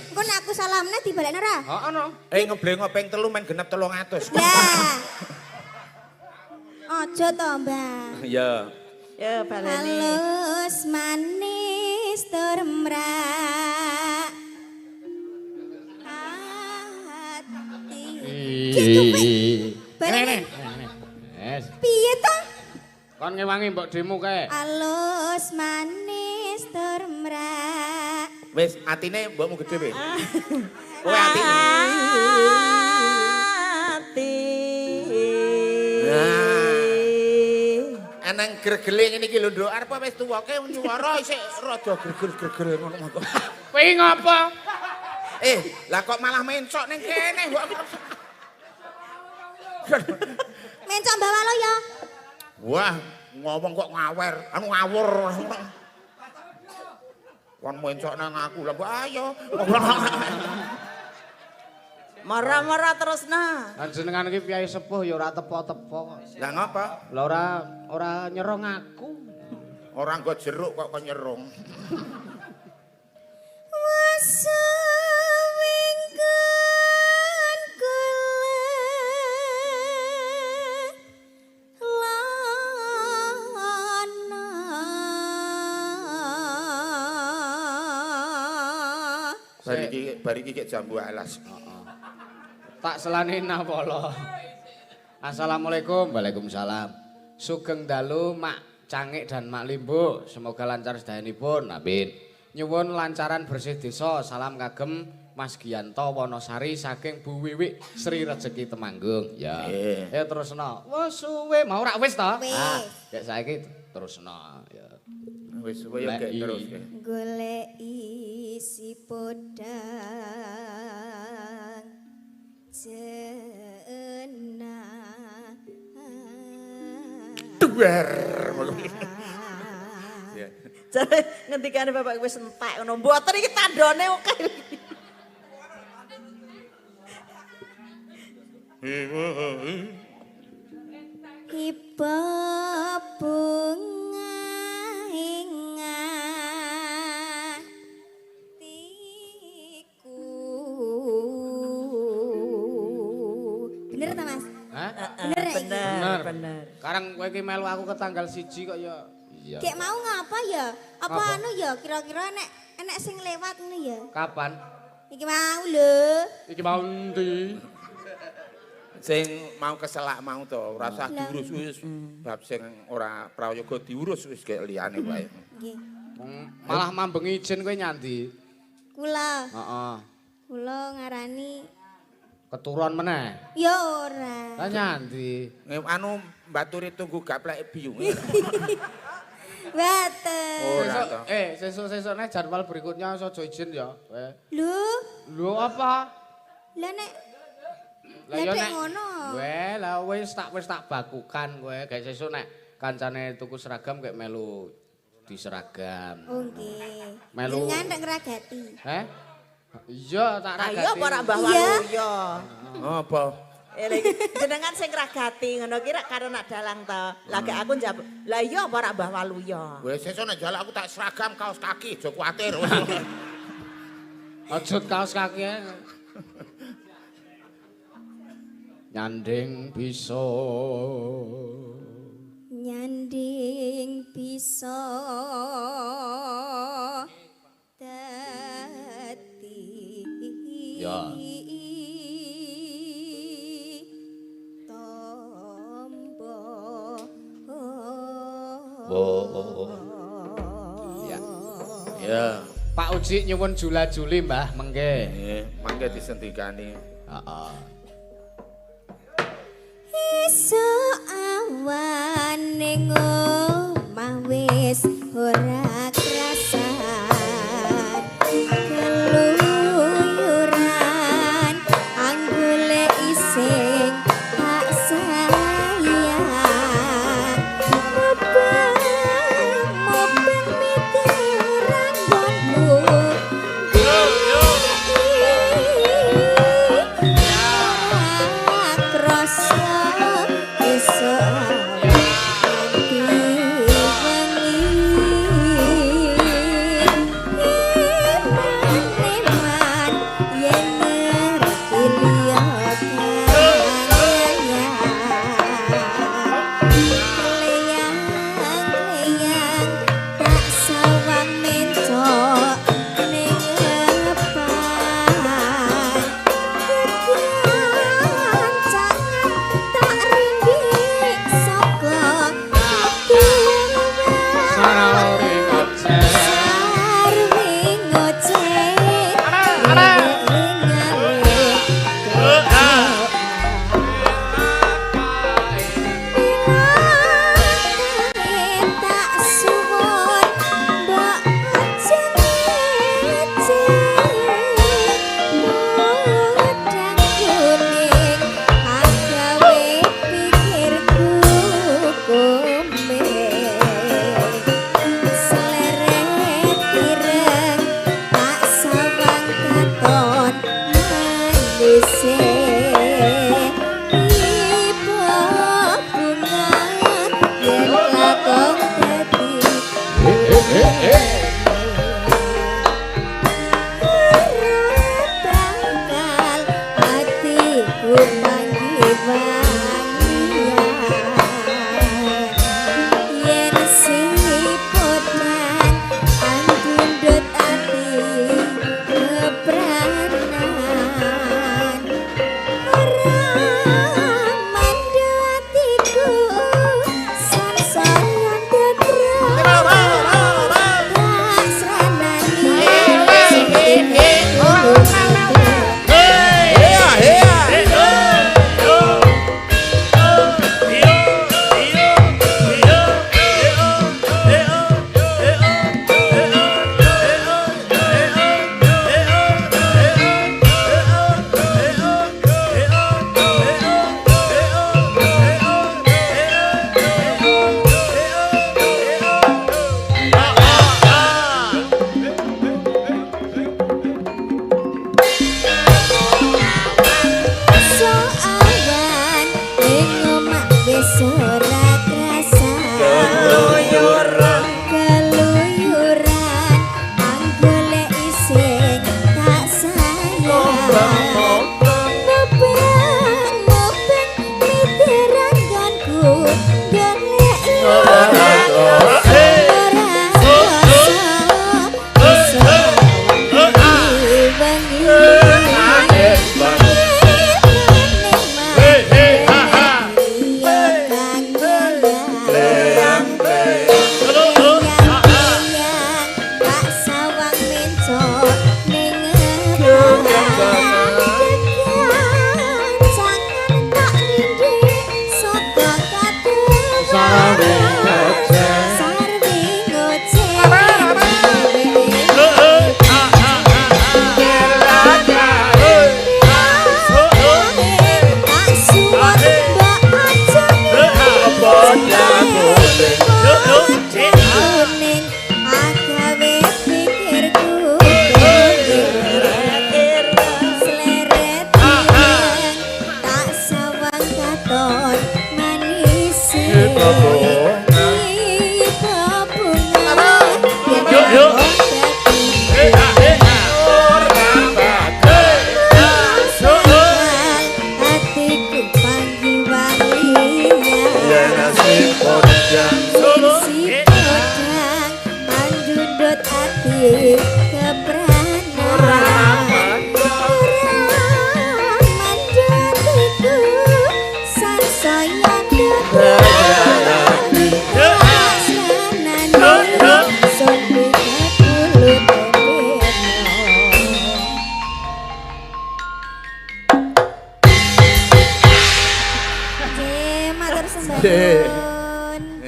Engko nek aku salamne dibalekno ora? Heeh no. Ngeblengo ping 3 men genep 300. Lah. Aja to, Mbah. Iya. Ya baleni. Halus manis tur mrak hati. Kene. Yes. Piye to? Kon ngewangi mbok demo kae. Alus manis tur mrak. Wis atine mbokmu gedhe wis. Kowe atine. Ati. Eneng gregele ngene iki lho, Nduk. Arep wis tuwake nyuwara isih rada gregel-gregel ngono kok. Kowe ngopo? Eh, lah kok malah mencok ning kene mbok. Mencok Mbah Walo ya. Wah, ngomong kok ngawer, anu ngawur. Kon mencok nang aku lah, mbok ayo. Mara-mara terus nah. Lan jenengan iki piyai sepuh ya ora tepo-tepo kok. Lah ngapa? Lah ora nyerong aku. Ora nggo jeruk kok kon nyerong. Wasuwingkun kula lana. Bar iki kek jambu alas. Tak selane nawala. Assalamualaikum. Waalaikumsalam. Sugeng dalu Mak Cangik dan Mak Limbuk. Semoga lancar sedayanipun. Amin. Nyuwun lancaran bersih desa. Salam kagem Mas Gianto Wonosari saking Bu Wiwik Sri Rejeki Temanggung. Ya. Ya terusno. Wes suwe mau rak wis to? Wis. Ah, gek saiki terusno. Ya. Wis suwe ya gek terus. Golek isi podang jenah. Duwer. Ya. Jare ngendikane bapak wis entek ngono. Mboten iki tandone akeh. Iba bunga ing atiku. Bener ta, Mas? Hah? Bener ya iki? Bener, bener. Sekarang kowe iki melu aku ke tanggal 1 kok ya. Iya. Gek mau ngapa ya? Apa Ngapa? anu ya kira-kira nek enek sing lewat ngono ya? Kapan? Iki mau lho. Iki mau endi? Sing mau keselak mau to, ora usah diurus wis bab sing ora prayoga diurus wis gek liyane wae. Nggih. Malah mambengi izin kowe nyandi. Kula, Heeh. kula ngarani Keturun meneh. ya ora. Lah nyandi. Anu mbaturi tunggu gaplek biyung. Mboten. Ora to. Sesuk-sesuk nek jadwal berikutnya aja izin ya. Kowe. Lho, Lho apa? lah nek Lah Lah ya nek nek ngono. Weh, lah wis tak bakukan kowe. Gek sesuk nek kancane tuku seragam gek melu di seragam. Oh nggih. Melu. Jenengan nek ngragati. Heh? Iya, tak Lah ragati. iya apa rak Mbah Iya. Waluyo. Apa? Eh lha iki jenengan sing ngragati ngono ki rak karo nak dalang to. Lah gek aku njawab, lah iya apa rak Mbah Waluyo. Wis sesuk nek jaluk aku tak seragam kaos kaki, aja kuwatir. Ajut kaos kaki. Ae. Nyanding bisa. Nyanding bisa dadi Ya. tombo. Oh. Ya. Ya. Pak Uji nyuwun jula-juli Mbah mengke. Nggih, mangke disendikani. Heeh. Esuk awan ning omah wis ora krasan keluyuran anggule ising tak sayang mubeng mubeng mikir anggonmu krasa esuk awan nganti wengi.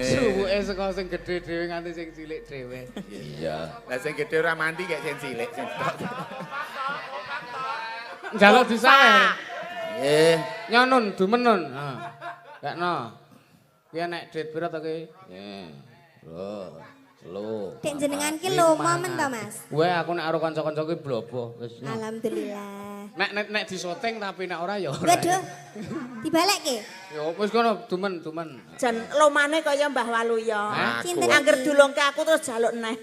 Suwuke saka sing gedhe dhewe nganti sing cilik dhewe. Iya. Lah sing gedhe ora mandi kek sing cilik sing tok. Njaluk disawer. Nggih. Nyonun dumenun. Ha. Gekno. Kuwi enek duit pira to ki? Nggih. Lho, telu. Dek jenengan ki lomo men to, Mas? Kowe aku nek karo kanca-kanca ki blobo wis. Alhamdulillah. Nek nek nek disoting tapi nek ora ya ora. Waduh. Dibalekke? Ya wis kono dumen-dumen. Jan lomane kaya Mbah Waluya. Cinten Angger dulungke aku terus jaluk neh.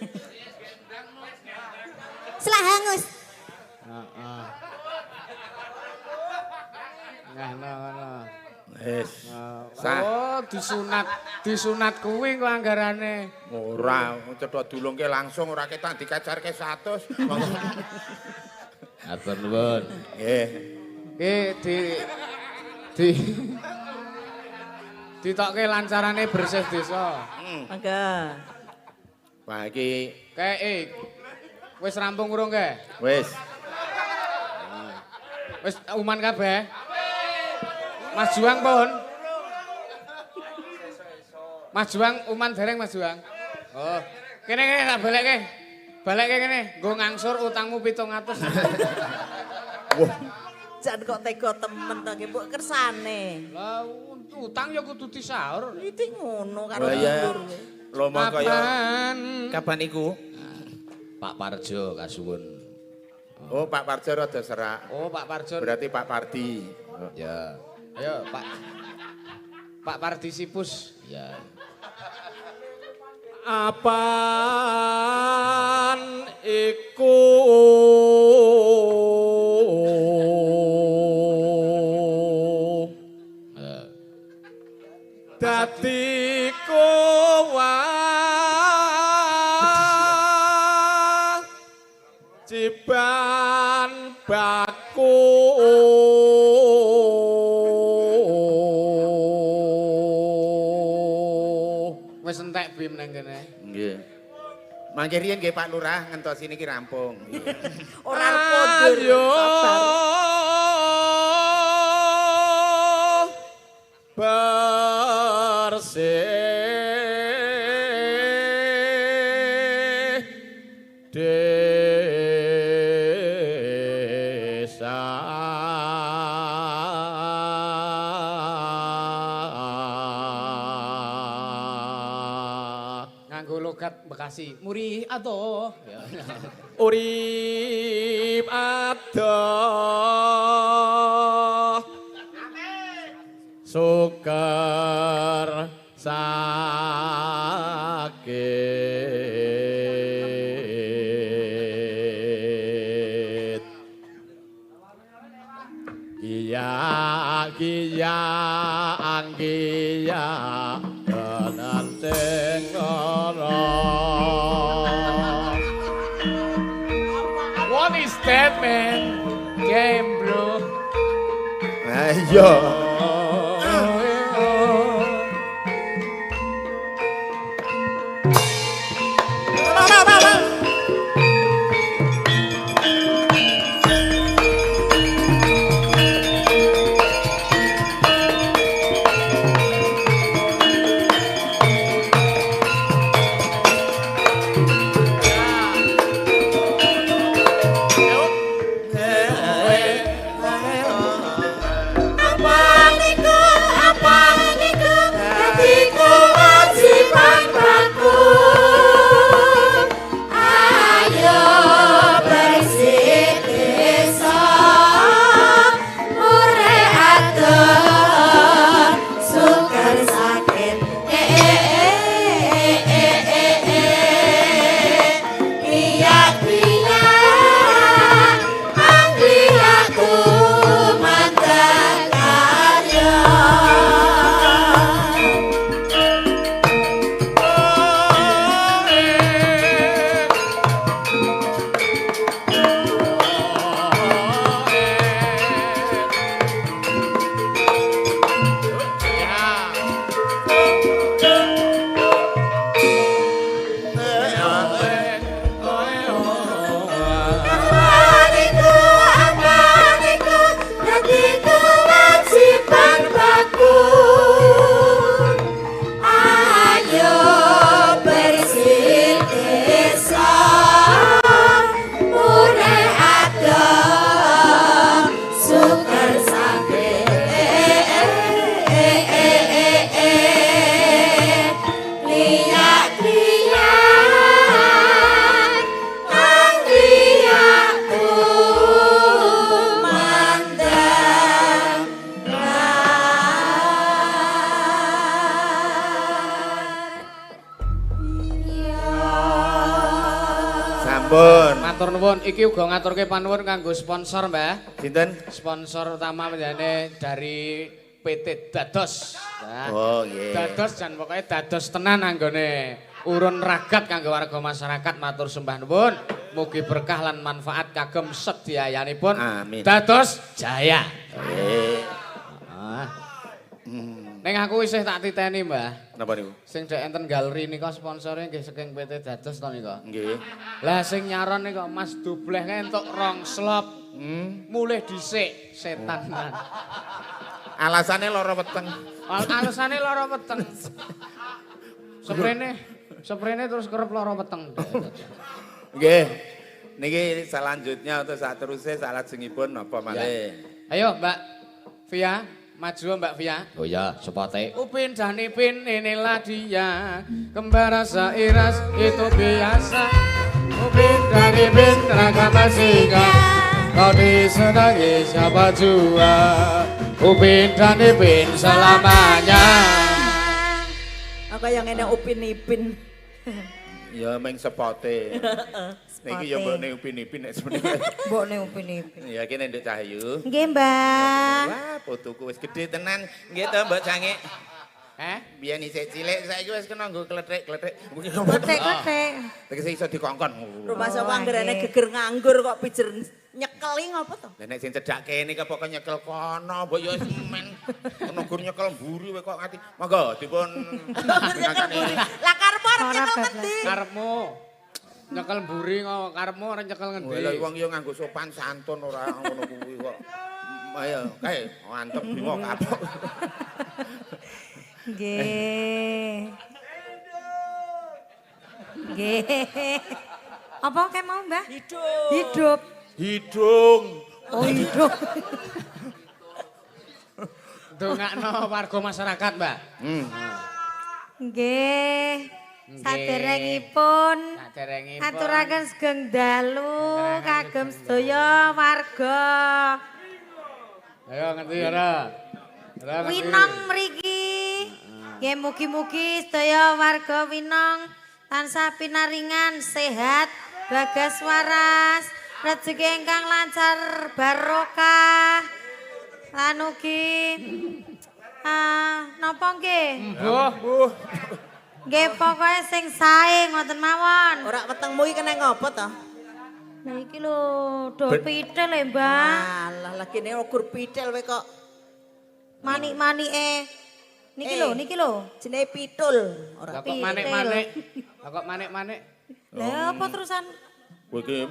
Selak hangus. Heeh. Nah, ngono. Wis. Sah. Oh, disunat, disunat kuwi kok anggarane. Ora, cetha dulungke langsung ora ketok dikacarke 100. Matur nuwun. Nggih. Ki di ditokke lancarane bersih desa. Mangga. Wah iki Keke wis rampung urung ke? Wis. Wis uman kabeh? Mas Juang pun. Mas Juang uman dereng Mas Juang. Oh, kene kene tak balekke. Balekke kene, nggo ngangsur utangmu 700. Wah, Jan kok tega temen to ki mbok kersane. Lah utang ya kudu disaur. Iki ngono karo Lah iya. dulur. Lomo kaya Kapan? kapan iku? Pak Parjo kasuwun. Oh, Pak Parjo rada serak. Oh, Pak Parjo. Berarti Pak Pardi. Ya. Ayo, Pak. Pak Pardi Sipus. Ya. Apan iku dadi kewajiban baku. Wis entek Bim nang kene. Nggih. Mangke riyen nggih Pak Lurah ngentosi niki rampung. Ora arep kondur. Sabar. Bersih desa. Nganggo logat Bekasi. Muri adoh. Urip adoh. Suker sakit. Giya giya anggiya tenan sing ora. What is that, man? Game, bro. Ayo. Apa niku dadi kewajiban baku. Ayo bersih desa, murih adoh, suker sakit. Kriya-kriya, angliyaku mandek karya. Apa niku dadi kewajiban baku. Ayo bersih desa, murih adoh, suker sakit. Kriya-kriya, angliyaku mandek. Sampun. Matur nuwun, iki uga ngaturke panuwun kanggo sponsor, Mbah. Sinten? Sponsor utama panjenengane dari PT Dados. Nah, Oh, nggih. Dados jan pokoke dados tenan anggone urun ragat kanggo warga masyarakat, matur sembah nuwun. Mugi berkah lan manfaat kagem sediayanipun. Amin. Dados jaya. Nggih. Ah. Ning aku isih tak titeni, Mbah. Napa niku? Sing dek enten galeri nika sponsore nggih saking PT Dados to nika. Nggih. Lah sing nyaron nika Mas Dubleh kae entuk rong slop. Mulih dhisik setan tenan. Alasane lara weteng. Alasane lara weteng. Seprene terus kerep lara weteng. Nggih. Niki selanjutnya atau saterusé salajengipun napa malih? Ayo Mbak Via, maju Mbak Via. Oh ya, sepote. Upin dan Ipin inilah dia, kembar seiras itu biasa. Upin dan Ipin ragam singa. Kau disenangi siapa jua. Upin dan Ipin selamanya. Aku yang ngene Upin Ipin. Ya meng sepote. Niki ya mbokne Upin Ipin nek sebenarnya. Mbokne Upin Ipin. Ya kene Nduk Cahyu. Nggih, Mbah. Wah, putuku wis gedhe tenan. Nggih to, Mbok Cangik. Eh? Biyen isih cilik, saiki wis kena nggo klethik-klethik. Klethik-klethik. Tegese iso dikongkon. Rumah sapa Oh, anggerane nggih. geger nganggur kok pijer nyekeli ngopo to? Lah nek sing cedhak kene kok pokoke nyekel kono, mbok ya wis men. Kono gur nyekel mburi kowe kok nganti. Monggo dipun Nyekel mburi. Lah karepmu arep Ora nyekel bablas. ngendi? Karepmu. Nyekel mburi kok karepmu ora nyekel ngendi? Lha wong ya nganggo sopan santun ora ngono kuwi kok. Ayo, kae mantep bimo kapok. Nggih. Nggih. Apa kayak mau, Mbah? Hidup. Hidup. Hidung. Oh, hidup. Dongakno warga masyarakat, Mbak. Nggih. Saderengipun Saderengipun. aturaken sugeng dalu kagem sedaya warga Ayo ngerti ora? Ora ngerti. Winong mriki. Nggih mugi-mugi sedaya warga Winong tansah pinaringan sehat, bagas waras, rejeki ingkang lancar barokah. Lan ugi napa nggih? Mbuh. Nggih pokoke sing sae ngoten mawon. Ora wetengmu iki kena ngopo to? Lah iki lho do pitel e, Mbak. Alah lagine ukur pitel we kok. Manik-manike. Niki lho, niki lho. Jenenge pitul. Ora Lah kok manik-manik. Lah kok manik-manik. Lah apa terusan? Kowe iki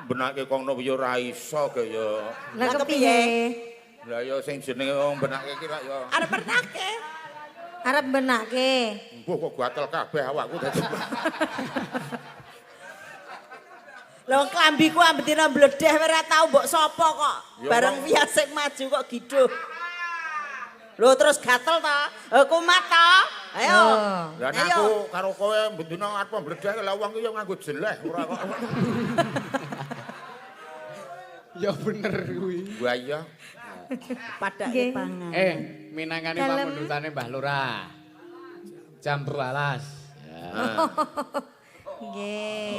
benake kono ya ora iso ge ya. Lah kepiye? Lah ya sing jenenge wong benake iki rak ya. Arep benake. Arep benake. Mbuh kok gatel kabeh awakku dadi. Lah wong klambiku ambedina bledeh ora tau mbok sapa kok. Ya, Bareng wong. piasik maju kok giduh. Lho terus gatel ta? Kumat ta? Ayo. Lah nek Ayo. aku karo kowe bendina arep mbledeh lah wong ki ya nganggo jeleh ora kok. Ya bener kuwi. Wah iya. Padake pangan. Minangkane Dalem. pamundhutane Mbah Lurah. Jam 12. Nggih.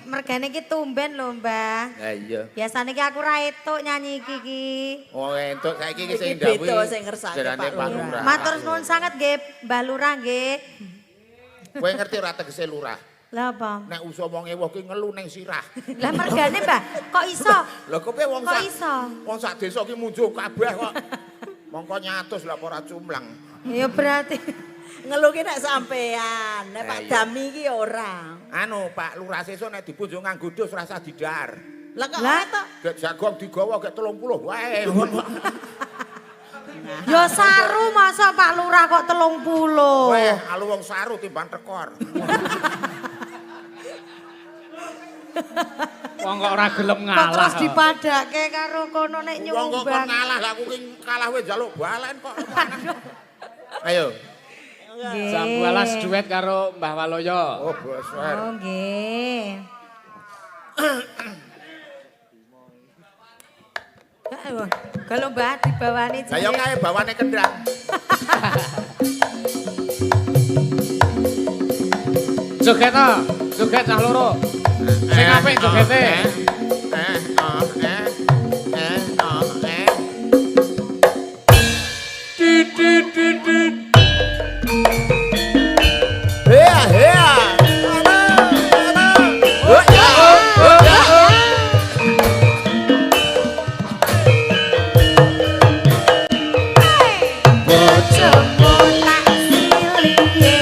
Mergane iki tumben lho, Mbah. Lah iya. Biasane iki aku ra entuk nyanyi iki iki. Oh entuk saiki iki sing Iki beda ndhawuhi. sing ngersake jenenge Pak Lurah. Matur nuwun sanget nggih, Mbah Lurah nggih. Kowe ngerti ora tegese lurah? Lah apa? Nek usah wong ewuh ki ngelu ning sirah. Lah mergane, Mbah, kok iso? Lah kowe wong Kok sak iso? wong sak desa ki munjuk kabeh kok. Mongko nyatus lah ora cumlang. Ya berarti Ngelu ki nek sampean, nek Pak Iya. Dami ki ora. Anu Pak Lurah sesuk nek dipunjung nganggo dus rasa didar. Lah kok Lah. ora to? Gek jagong digawa gek 30 wae. ya saru masa Pak Lurah kok 30. Weh, alu wong saru timbang tekor. Wong kok ora gelem Kok ngalah. terus dipadake karo kono nek Wong kok kon nyumbang. ngalah lah aku ki kalah wae njaluk balen kok. Ayo. Nggih. Jam 12 duet karo Mbah Waloyo. Oh, boswer. Oh nggih. Ayo, kalau Mbah dibawani Lah yo kae bawane kendang. Joget to, joget cah loro. Sing apik jogete. Eh, oh, eh. Eh, oh, eh. Hea hea. Oh ya. Oh ya. Bojomu tak silihe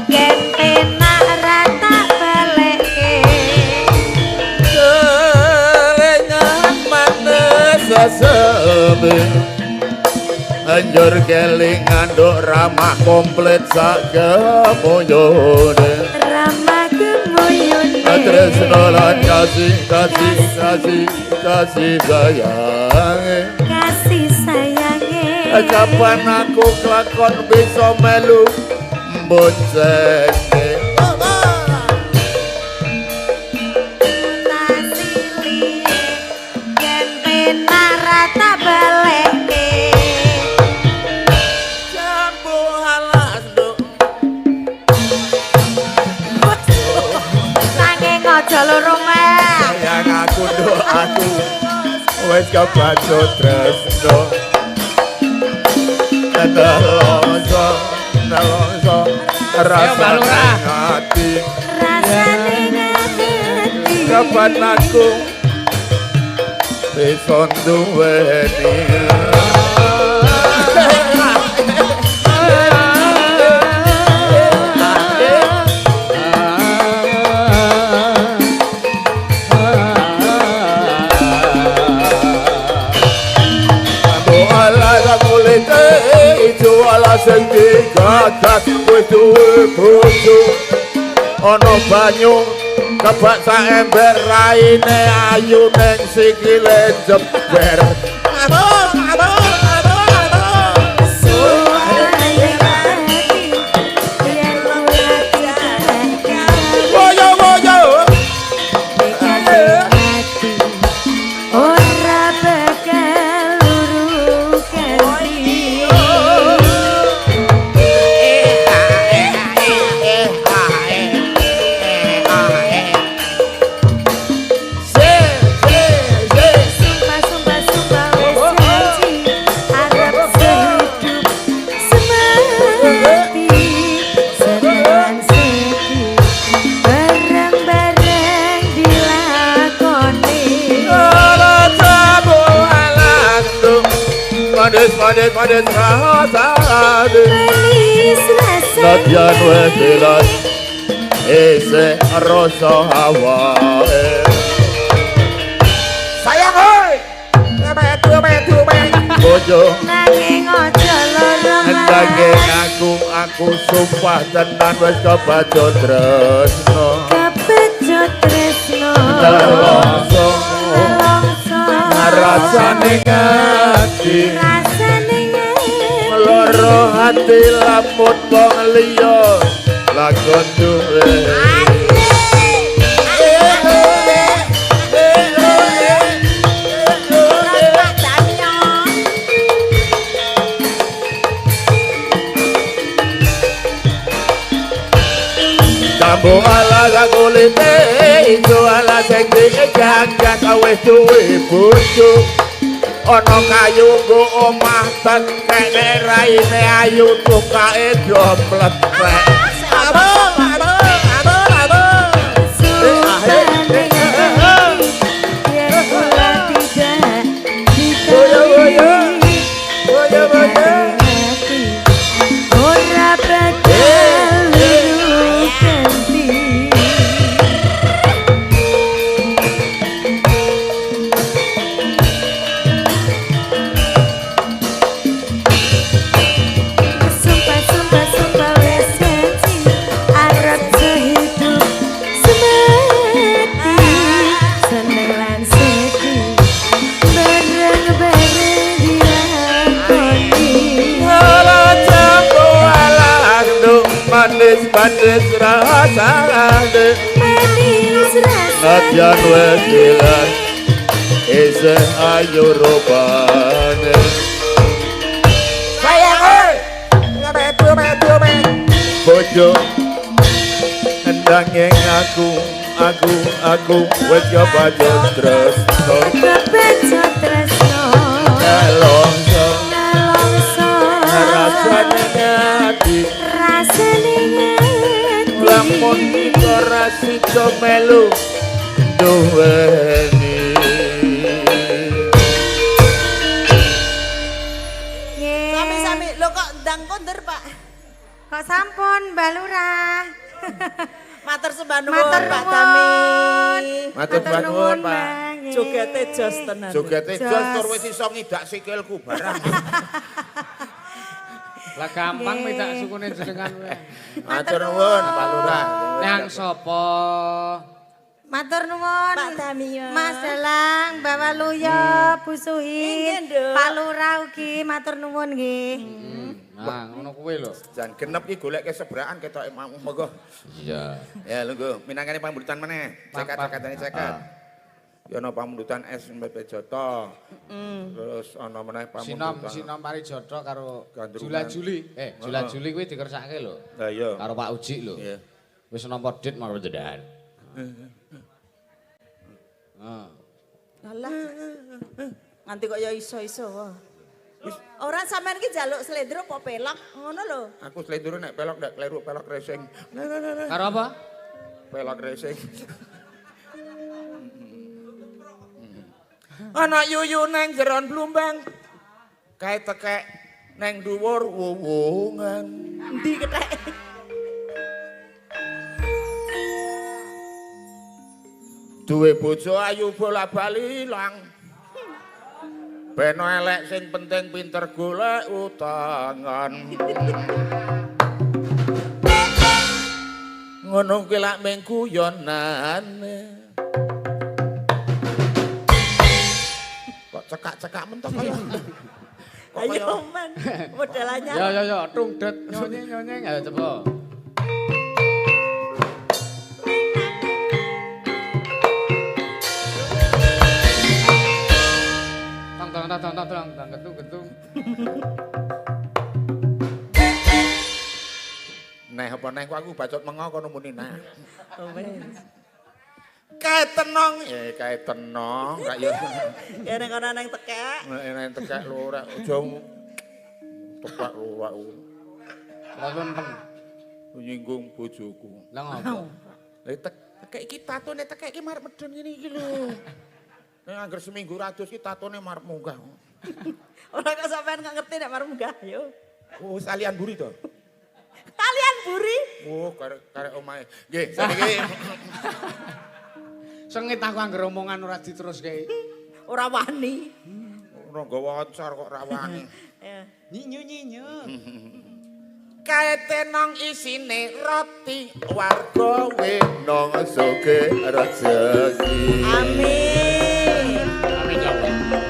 yen penak ra tak balekke. Kelengan manes seseme. Anjur kelingan nduk ramah komplit sak kemoyone. Ramah gemuyune. Tresno lan kasih kasih kasih kasih sayange. Kasih sayange. Kapan aku kelakon bisa melu boncenge. wis kebacut tresno. Nelongso, nelongso rasane ati, rasane ati. Kapan aku bisa duweni. Sing digagas wis duwe bojo ana banyu kebak sak ember raine ayu ning sikile jember. Manis manis rasane manis rasane nadyan wis jelas isih rasa awake. Sayang hoi metu metu metu bojo nanging aja lara. Nanging aku sumpah tenan wis kebacut tresno, kebacut tresno. Nelongso nelongso rasane ati, rasane ati. Loro hati lamun wong liya lakon duwe. Jambu ala kulite ijo ala sing digagas wis duwe bojo ana kayu nggo omah tekene raine ayu tukake do mletek. Manis rasane, manis rasane. Nadyan wis jelas isih ayu rupane. Sayang hoi metu metu metu bojo nanging aku wis kebacut tresno, kebacut tresno. Nelongso nelongso rasane ati, rasane ati. Lamun ora sida melu duweni. Sami-sami lho kok ndang kondur, Pak. Kok sampun, Mbak Lurah. Matur sembah nuwun, Pak Tami. Matur nuwun, Pak. Jogete jos tenan. Jogete jos tur wis iso ngidak sikilku barang. Lah gampang midak sukune jenengan kowe. Matur nuwun, Pak Lurah. Nang sapa? Matur nuwun Pak Tamiyo. Mas Dalang, Mbak Waluyo, Bu Suhin, Pak Lurah ugi matur nuwun nggih. Nah, ngono kuwi lho. Jan genep iki goleke sebrakan ketoke mau monggo. Iya. Ya lungguh, minangkane pamundhutan meneh. Cekat-cekatane cekat. Ya ana pamundhutan SMP Joto. Terus ana meneh pamundhutan Sinom Parijoto karo Jula Juli. Jula Juli kuwi dikersake lho. Lah iya. Karo Pak Uji lho. Iya. Wis nampa dit marang jenengan. Heeh. Alah. Nganti kok ya iso-iso wae. Ora sampean iki njaluk slendro apa pelok ngono lho. Aku slendro nek pelok ndak kleru pelok racing. Karo apa? Pelok racing. Ana yuyu neng jeron blumbang. Kae tekek neng dhuwur wuwungan. Endi kethek? Duwe bojo ayu bola-bali ilang. Beno elek sing penting pinter golek utangan. Ngono kuwi lak mung guyonane. Kok cekak-cekak mentok kaya. Ayo men, modelannya. Ya ya ya, tungdet nyonyeng-nyonyeng ayo coba. Tang tang tang tang tang tang getung getung. Neh apa neh aku bacot mengo kono muni nah. Oh wis. Kae tenong, kae tenong rak ya. Ya nek ana nang tekek. Nek nang tekek lho rek aja tekek lho rek. Lah lempeng. Nyinggung bojoku. Lah ngopo? Lah tekek iki tatone tekek iki marep medun ngene iki lho. Nek angger seminggu ratus iki tatone marep munggah. Ora kok sampean kok ngerti nek marep munggah yo. Oh, salian buri to. Kalian buri? Oh, karek omahe. Nggih, saniki sengit aku angger omongan ora diteruske. Ora wani. Ora nggawa acar kok ora wani. Nyinyu nyinyu. Kae tenong isine roti warga wenong sugih rejeki. Amin. Amin ya Allah.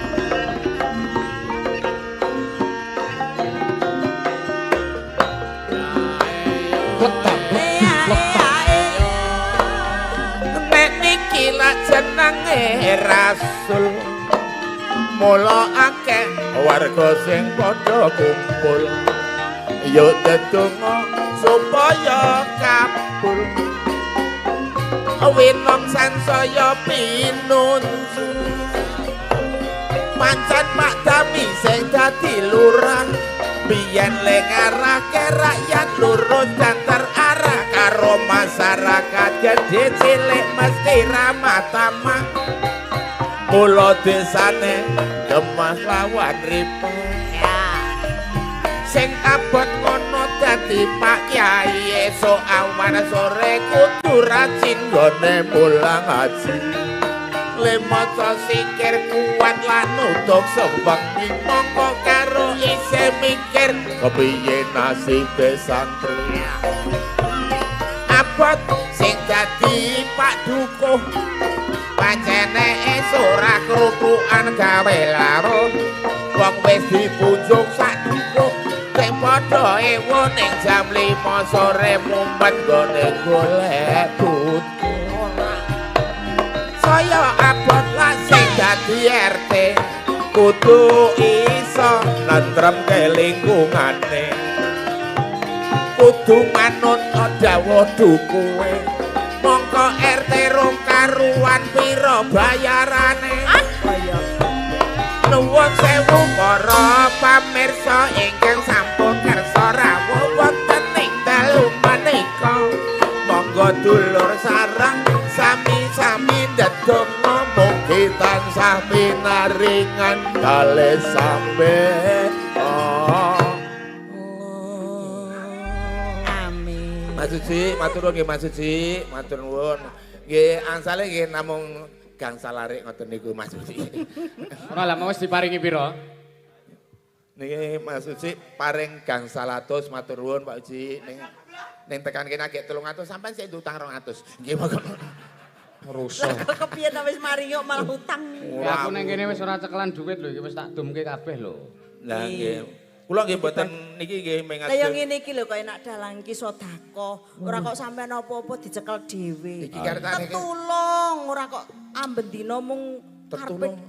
Nek niki lak jenenge rasul. Mula akeh warga sing padha kumpul. Yo tetunggo supaya kabul. Winong sansaya pinunjul. Pancen Pak Dami sing dadi lurah. Biyen le ngarahke rakyat lurus dan terarah karo masyarakat gedhe cilik mesti ramah tamah. Mula desane gemas lawan ripo. Sing abot ngono dadi Pak Kyai esuk awan sore kudu rajin nggone mulang haji. Le maca sikir kuat lan nutuk sewengi mongko karo isih mikir kepiye nasibe santri. Abot sing dadi Pak Dukuh pancene esuk ora krutukan gawe laro wong wis dipunjung sak dukuh sing padha ewo ning jam 5 sore mumet nggone golek butuh. Saya abot lah sing dadi RT kudu iso nentremke lingkungane, kudu manut dawuh dukuwe mongko RT rong karuan pira bayarane. Nuwun sewu para pamirsa ingkang sampun kersa rawuh wonten ing dalu menika. Monggo dulur sareng sami-sami ndedonga mugi tansah pinaringan kalih sampe. Amin. Mas Suci, matur nuwun nggih Mas Suci, matur nuwun. Nggih angsale nggih namung gangsal larik ngoten niku Mas Suci. Ora lah mau wis diparingi pira? Niki Mas Suci paring gangsal atus matur nuwun Pak Uci. Ning tekan kene agek 300 sampean sik utang 200. Nggih monggo. Rusuh. Lah kok kepiye ta wis mari kok malah utang. Ya aku ning kene wis ora cekelan duit lho iki wis tak dumke kabeh lho. Lah nggih. Kula nggih mboten niki nggih Lah yo ngene iki lho kok enak dalang iki sedekah. Ora kok sampean apa-apa dicekel dhewe. Iki kartane tetulung ora kok amben dina mung tetulung.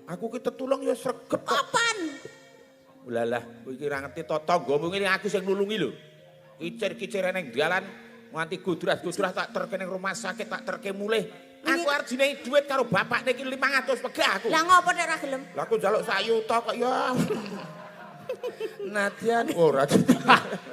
Aku ki tetulung ya sregep kok. Kapan? Lah kowe iki ora ngerti to tanggamu ngene aku sing nulungi lho. Kicir-kicir ning dalan nganti gudras-gudras tak terke ning rumah sakit tak terke mulih. Aku Aku arep dinehi dhuwit karo bapakne iki 500 wegah aku. Lah ngopo nek ora gelem? Lah aku njaluk sak yuta kok ya. Nadyan ora.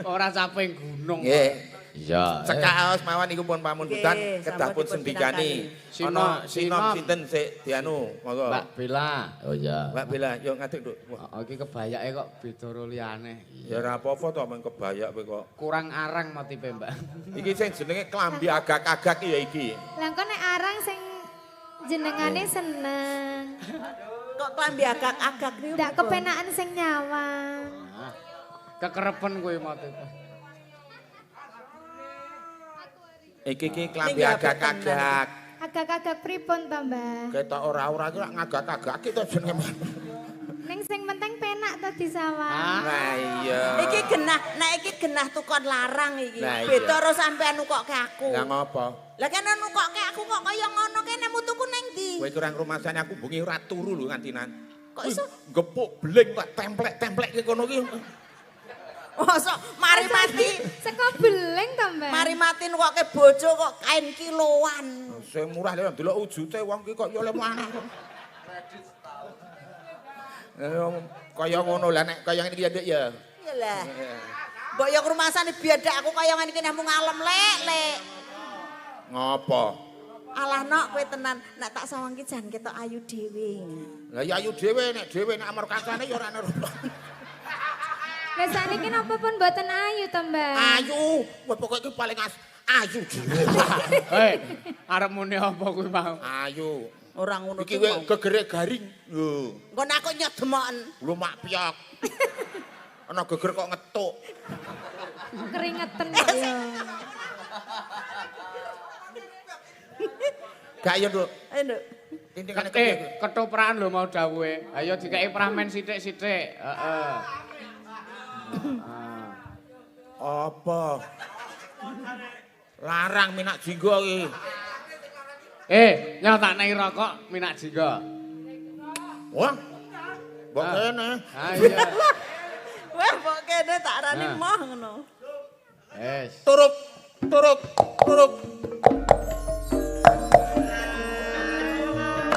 Ora caping gunung. Nggih. Iya. Cekak aos mawon iku pun pamundutan Nggih, kedah pun sampun sendikani. Sino- Ana sinom sinom. sinten sik dianu, monggo. Mbak Bella. Oh iya. Mbak Bella, yo ngadeg, Nduk. Wah, Oh, iki kebayake kok beda karo liyane. ya ora apa-apa to men kebayak kowe kok. Kurang arang motife, Mbak. Iki sing jenenge klambi agak-agak ya iki. Lah kok nek arang sing jenengane seneng. Kok klambi agak-agak niku. Ndak kepenakan sing nyawang. Ah, Kekerepen kuwi motife. Iki iki klambi Ning ya agak-agak. Agak-agak pripun to, Mbah? Ketok ora-ora iki lak ngagak-agak to jenenge. Ning sing penting penak to disawang. Ah, Lah iya. Iki genah, nek iki genah tukon larang iki. Lah iya. Beda karo sampean nukokke aku. Lah ngopo? Lah kene nukokke aku kok kaya ngono kene mutuku ning ndi? Kowe kurang rumasane aku bengi ora turu lho ngantinan. Kok iso? Gepuk beling tak templek-templek ke kono ki. Mosok mari mati, Seko beling to, Mbah? mari mati nukokke bojo kok kain kiloan. Sing murah lho ndelok wujute wong ki kok ya lemah. Kaya ngono lah nek kaya ngene iki ya Dik ya. Iya lah. Mbok yo rumasane biadak aku kaya ngene iki nek mung ngalem lek lek. Ngopo? Alah nok kowe tenan nek tak sawang ki jan ketok ayu dhewe. Lah ya ayu dhewe nek dhewe nek amor kancane ya ora nurut. Lah sakniki napa pun mboten ayu to, Mbah? Ayu, kowe pokoke iki paling ayu dhewe. Hei, arep muni apa kuwi mau? Ayu. Ora ngono Iki kowe gegere garing. Lho, Engko nek aku nyedemoken. lho mak piyok. Ana geger kok ngetuk. Keringetan kok ya. Gak ya, Nduk. Ayo Nduk. Intikane Eh, ketoprakan lho mau dawuhe. Ayo dikeki pramen sithik-sithik. Heeh. Apa? Larang minak jinggo iki. Eh, nyok tak nei rokok minak jinggo. Wah. Mbok kene. Ah iya. Wah, mbok kene tak arani Nah. moh ngono. Wes. Turuk, turuk, turuk.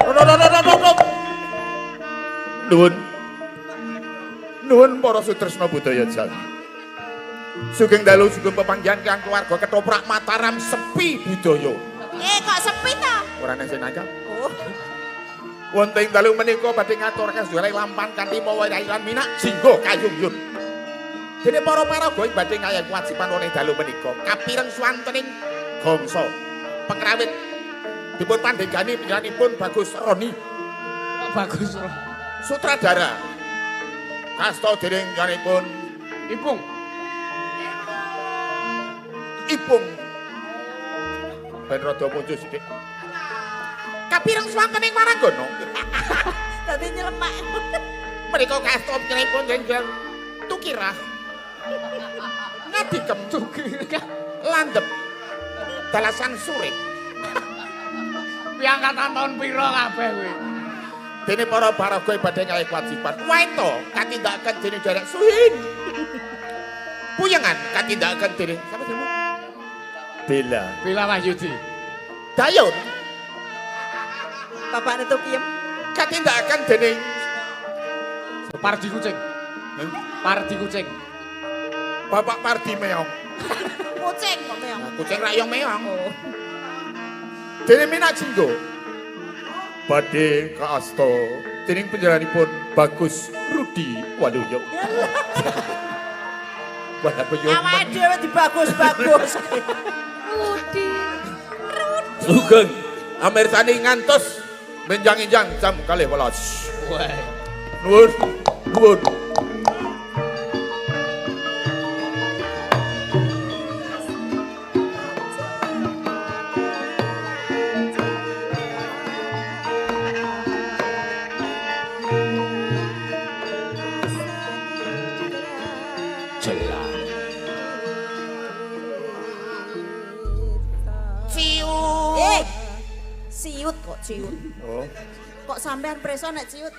Turuk. Nuwun. Nuwun para sutresna budaya Jawi. Sugeng dalu sugeng pepanggihan kang keluarga ketoprak Mataram sepi budaya. Eh, kok sepi ta? Ora nang sing nangkap. Oh. Wonten ing dalu menika badhe ngaturaken sedherek lampan kanthi mawa lan minak jinggo kayungyun. Dene para paraga ing badhe ngayahi kewajiban wonten ing dalu menika kapireng swantening gangsa pengrawit dipun pandhegani panjenenganipun Bagus Roni Kok bagus ro. sutradara kasta dening panjenenganipun Ipung. Ipung ben rada puncu sithik. Kapireng swantening Waranggana Dadi nyelemak. menika kasta panjenenganipun Jenderal Tukirah Ngadikem Tukirah. landhep dalasan surip. Piangkatan tahun pira kabeh kuwi? Dene para paraga badhe ngayahi kewajiban. Waito katindakaken dening derek Suhin. Puyengan katindakaken dening sapa jenengmu? Bella. Bila Wahyudi. Dayun Bapakne Tukiem. katindakaken dening Pardi kucing. Pardi kucing. Bapak Pardi Meong. Kucing kok meong. Kucing rayong meong. Dene Minak Jinggo. Badhe kaasta dening panjenenganipun Bagus Rudi Waluyo. Wah, apa yo Awake dhewe dibagus-bagus. Rudi. Sugeng amirsani ngantos menjang-injang jam 11. Wah. Nuwun, nuwun. Jelas. Ciut. Eh. Siut kok ciut. Oh, Kok sampean preso nek ciut?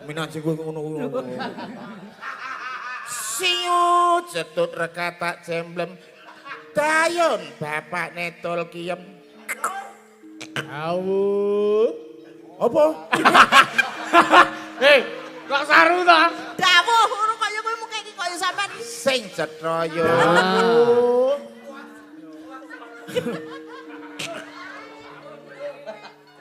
Minak Jinggo ngono kuwi. Siut cetut rekatak jemblem. Dayun bapak netol kiem. Dawuh. Apa? Hei, kok saru to? Dawuh ngono kaya kowe muke iki kaya sampean. Sing cetha yo.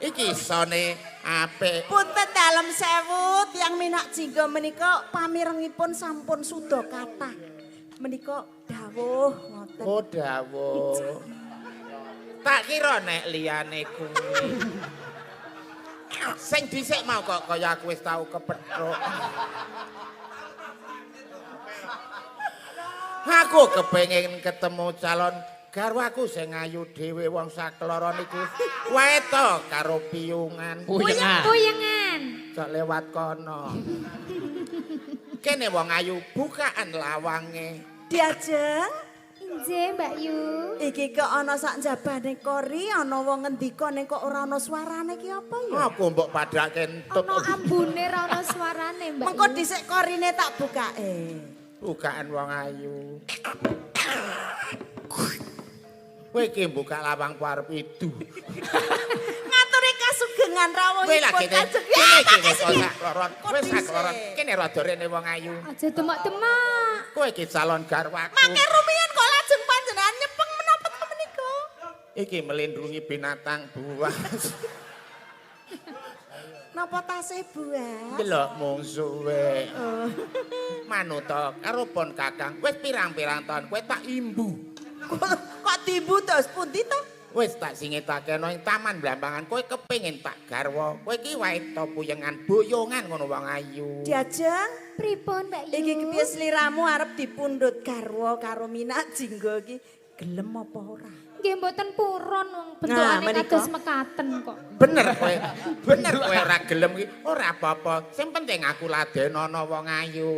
Iki isone apik. Punten dalem sewu tiyang Minak Jingga menika pamirengipun sampun suda kathah. Menika dawuh ngoten. Oh dawuh. Tak kira nek liyane kuwi. Sing dhisik mau kok kaya aku wis tau kepethuk. Aku kepengin ketemu calon garwaku sing ayu dhewe wong sakloro niku. Wae to karo piyungan. Puyengan. Puyengan. Cok lewat kono. Kene wong ayu bukaan lawange. Diajeng Injih Mbak Yu. iki kok ana sak njabane kori ana wong ngendika ning kok ora ana suarane iki apa ya? Aku mbok padake entuk. Ana ambune ra ana suarane Mbak Yu. Mengko dhisik korine tak bukake. Bukaan wong ayu. Kowe iki buka lawang arep idu. Ngaturi kasugengan Kowe rawuhipun lagi Kanjeng. kene iki wis Makasih. sak loron, wis sak loron. Kene rada rene wong ayu. Aja demak-demak. Kowe iki calon garwaku. Mangke rumiyin kok lajeng panjenengan nyepeng menapa to menika? Iki melindungi binatang buas. Napa tasih buas? Delok mungsuwe. Manuta karo pon Kakang, wis pirang-pirang taun kowe tak imbu. Kok dimbu terus pundi to? Wis tak singetake ing Taman Blambangan, kowe kepengin tak garwa. Kowe iki wae to puyengan boyongan ngono wong ayu. Diajeng Pripun Mbak Yu? iki kepiye sliramu arep dipundhut garwa karo Minak Jingga iki gelem apa ora? Nggih mboten purun wong Nah, bentukane menika. kados mekaten kok. Bener kowe. Bener kowe ora gelem iki. Ora apa-apa. Sing penting aku ladenono wong ayu.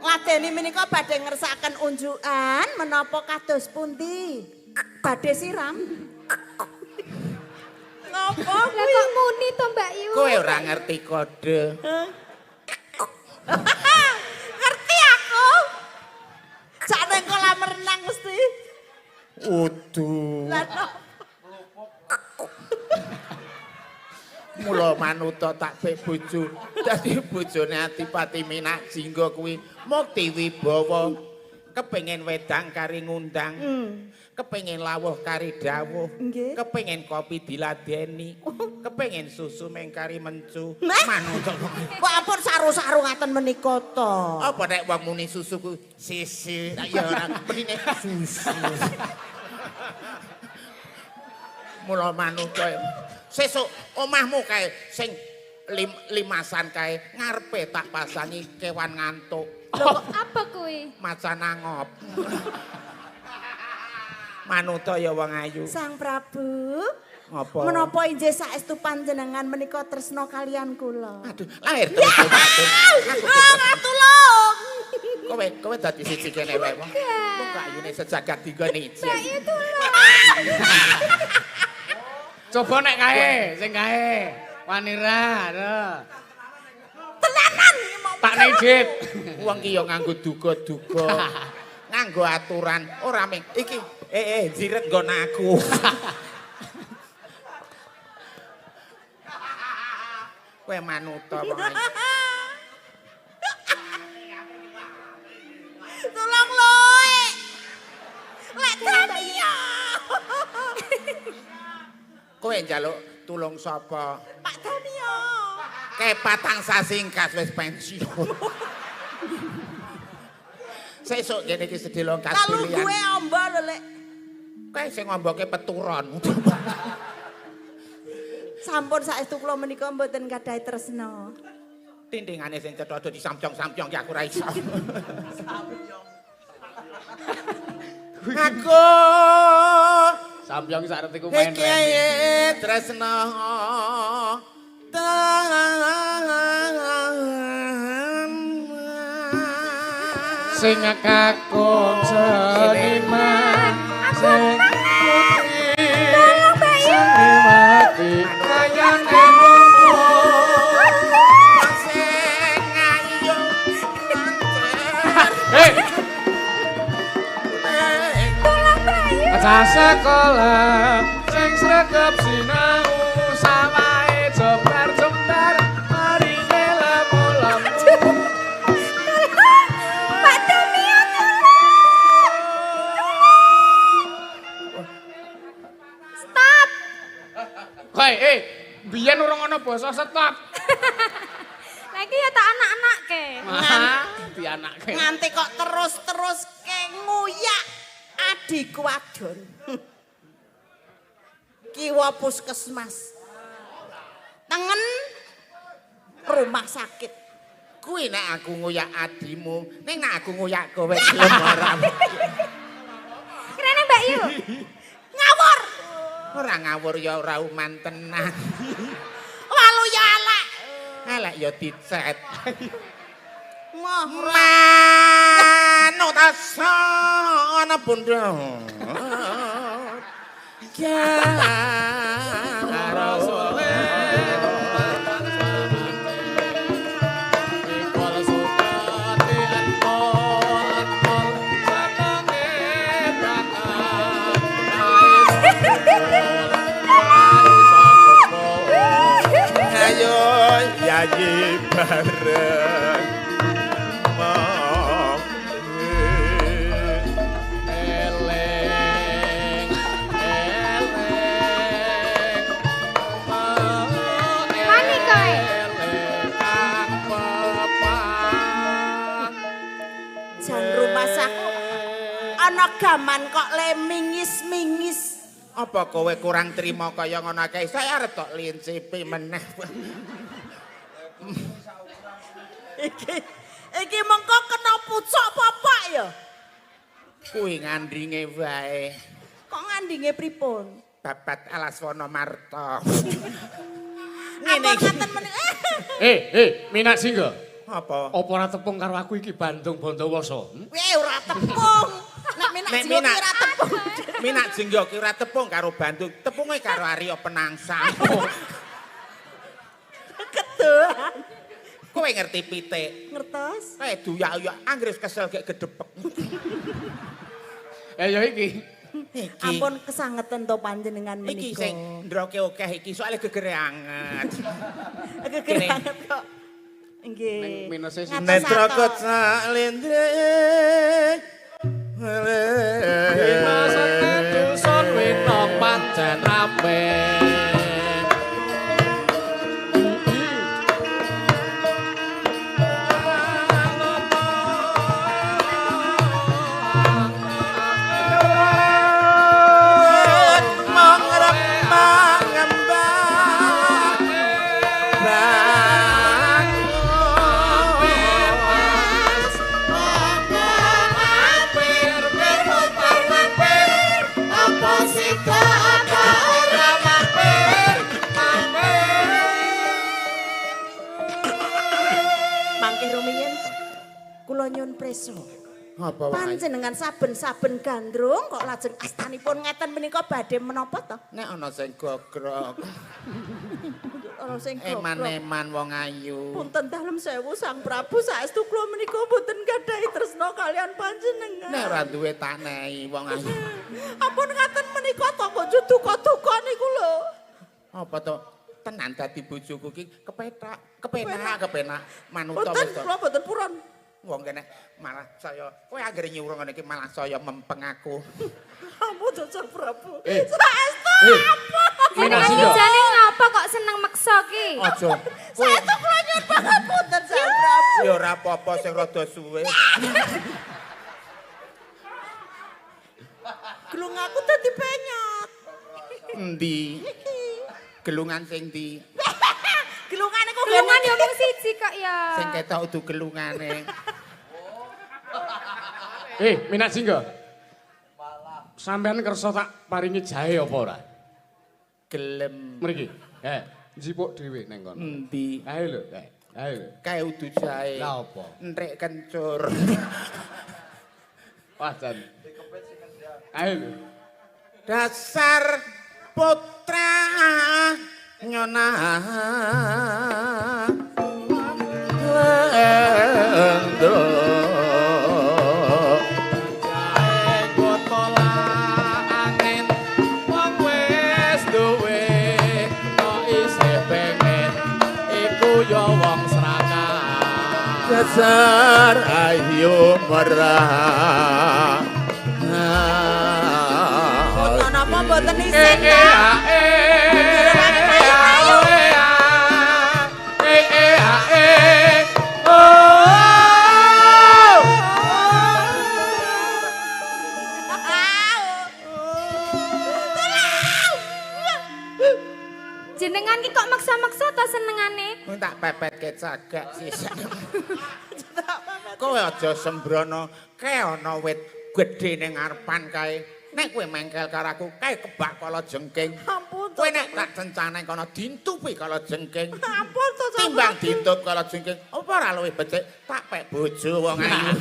Ladeni menika badhe ngersakaken unjukan menapa kados pundi? Badhe siram. Ngopo Lah kuwi? kok muni to Mbak Yu? Kowe ora ngerti kode. Ngerti aku. Sakne kolam renang mesti. Udu. Lah nopo? Mula manuta tak pek bojo. Dadi bojone Adipati Minak Jingga kuwi mukti wibawa. Kepengin wedang kari ngundang. Kepengin lawuh kari dawuh. Nggih. Kepengin kopi diladeni. Kepengin susu meng kari mencu. Nah. Manuta. Kok ampun saru-saru ngaten menika to. Apa nek wong muni susu ku sisi. Ya ora menine susu. Mula manuta. Sesuk omahmu kae sing limasan kae ngarepe tak pasangi kewan ngantuk. Apa kuwi? Macan angop. Manuta ya wong ayu. Sang Prabu, Ngapa? menapa injih saestu panjenengan menika tresna kalian kula? Aduh, lahir terus. Aku Ah, tulung. kowe kowe dadi siji kene wae wong. Wong kok ayune sejagat digone ijen. Mbak Yu tulung. Coba nek kae, sing kae. Wanira, lho. Tenanan iki mau. Tak nejit. Wong ki ya nganggo duga-duga. Nganggo aturan, ora ming iki jiret nggon aku. Kowe manuta wong ayu. Tulung loe. Lek ya. Kowe njaluk tulung sapa? Pak Damio. Kae patang sasi engkas wis pensiun. Sesuk kene iki sedelo kas Lalu gue pilihan. amba lho lek. Kae sing ngomboke peturon. Sampun saestu kula menika mboten gadhahi tresna. Tindingane sing cetha aja disambyong-sambyong ki aku ora iso. Aku Sambyong sak retiku main iki remi. tresna Sing kakung seniman sing putri seniwati kayane mung sing ayu Hei, Aja sekolah sing sregep sinau. basa stop. Lah iki ya tak anak-anakke. Dianake. Nganti kok terus-terus ke nguyak adikku wadon. Kiwa puskesmas. Tengen rumah sakit. Kuwi nek aku nguyak adimu, ning nek aku nguyak kowe gelem ora. Krene Mbak Yu. Ngawur. Ora ngawur ya ora uman tenan. Walu ya elek. Elek ya dicet. Moh Manut asana bunda. Ya Ayo yayi bareng. Eleng, eleng, Wani kowe. eleng pepang. Jan rumahsaku ana gaman kok le mingis-mingis. Apa kowe kurang trima kaya ngono kae? Saya arep tok lincipi meneh. Iki iki mengko kena pucuk apa Pak ya? Kuwi ngandringe wae. Kok ngandinge pripun? Babat Alaswana Marta. Ngene ngaten menika. Eh, Minak Singga. Apa? Apa ora tepung karo aku iki Bandung Bondowoso? Hmm? Weh ora tepung. Nek minak Nek jiwa ki minak. ora tepung. Minak Jingga ki ora tepung karo Bandung, tepunge karo Arya Penangsang. Kedohan. Kowe ngerti pitik? Ngertos? Kowe duyak-uyak anggere kesel gek gedhepek. Eh ya iki. Iki. Ampun kesangeten to panjenengan Iki menika. sing ndroke akeh iki soalnya gegere anget. Geger banget kok. Nggih. Ning minuse siji. Netra Ngatos-atos. kocak lendre. Masane dusun winong pancen rame. Mangke rumiyin kula nyuwun preso. Apa wae? Panjenengan saben-saben gandrung kok lajeng astanipun ngeten menika badhe menapa to? Nek ana sing gogrok, Ana sing gogrok. eman-eman wong ayu. Punten dalem sewu Sang Prabu saestu kula menika mboten gadhahi tresna kalian panjenengan. Nek ora duwe tak nehi wong ayu. Ampun ngaten menika to kok duka-duka niku lho. Apa to? Tenan dadi bojoku ki kepetak, kepenak, kepenak. Manut Mboten wis to. kula mboten purun. Wong kene malah saya kowe anggere nyuruh ngene iki malah saya mempeng aku. Ampun to Sang Prabu. Eh. Saestu Eh. ampun. Minak Iki Singga. jane ngapa kok seneng meksa ki? Aja. Kowe Saestu kula nyuwun pangapunten Sang Prabu. ya ora apa-apa sing rada suwe. Gelung aku dadi penyot. Endi? Gelungan sing ndi? Gelungane kok Gelungan ya mung siji kok ya. Sing ketok udu gelungane. Eh, Minak Singga. Sampeyan kersa tak paringi jahe apa ora? Gelem. Mriki. Eh, njipuk dhewe neng kono. Endi? Ayo lho, eh, ayo lho. Kae udu jahe. Lah apa? Entek kencur. Wah, jan. Ayo lho. Dasar putra nyona lendo. Jae gotola angin wong wis duwe kok isih pengen iku ya wong serakah. Dasar ayu merah. Mboten napa mboten Eh isin eh ta? ah, eh Ayo, ayo. eh, ah. rasane. Kowe tak pepetke cagak sisan. Kowe aja sembrono, kae ana wit gedhe ning ngarepan kae. Nek kowe mengkel karo aku, kae kebak kala jengking. Ampun. Kowe nek tak cencane kono dintupi kala jengking. Ampun to. Timbang dintup kala jengking, apa ora luwih becik tak pek bojo wong ayu.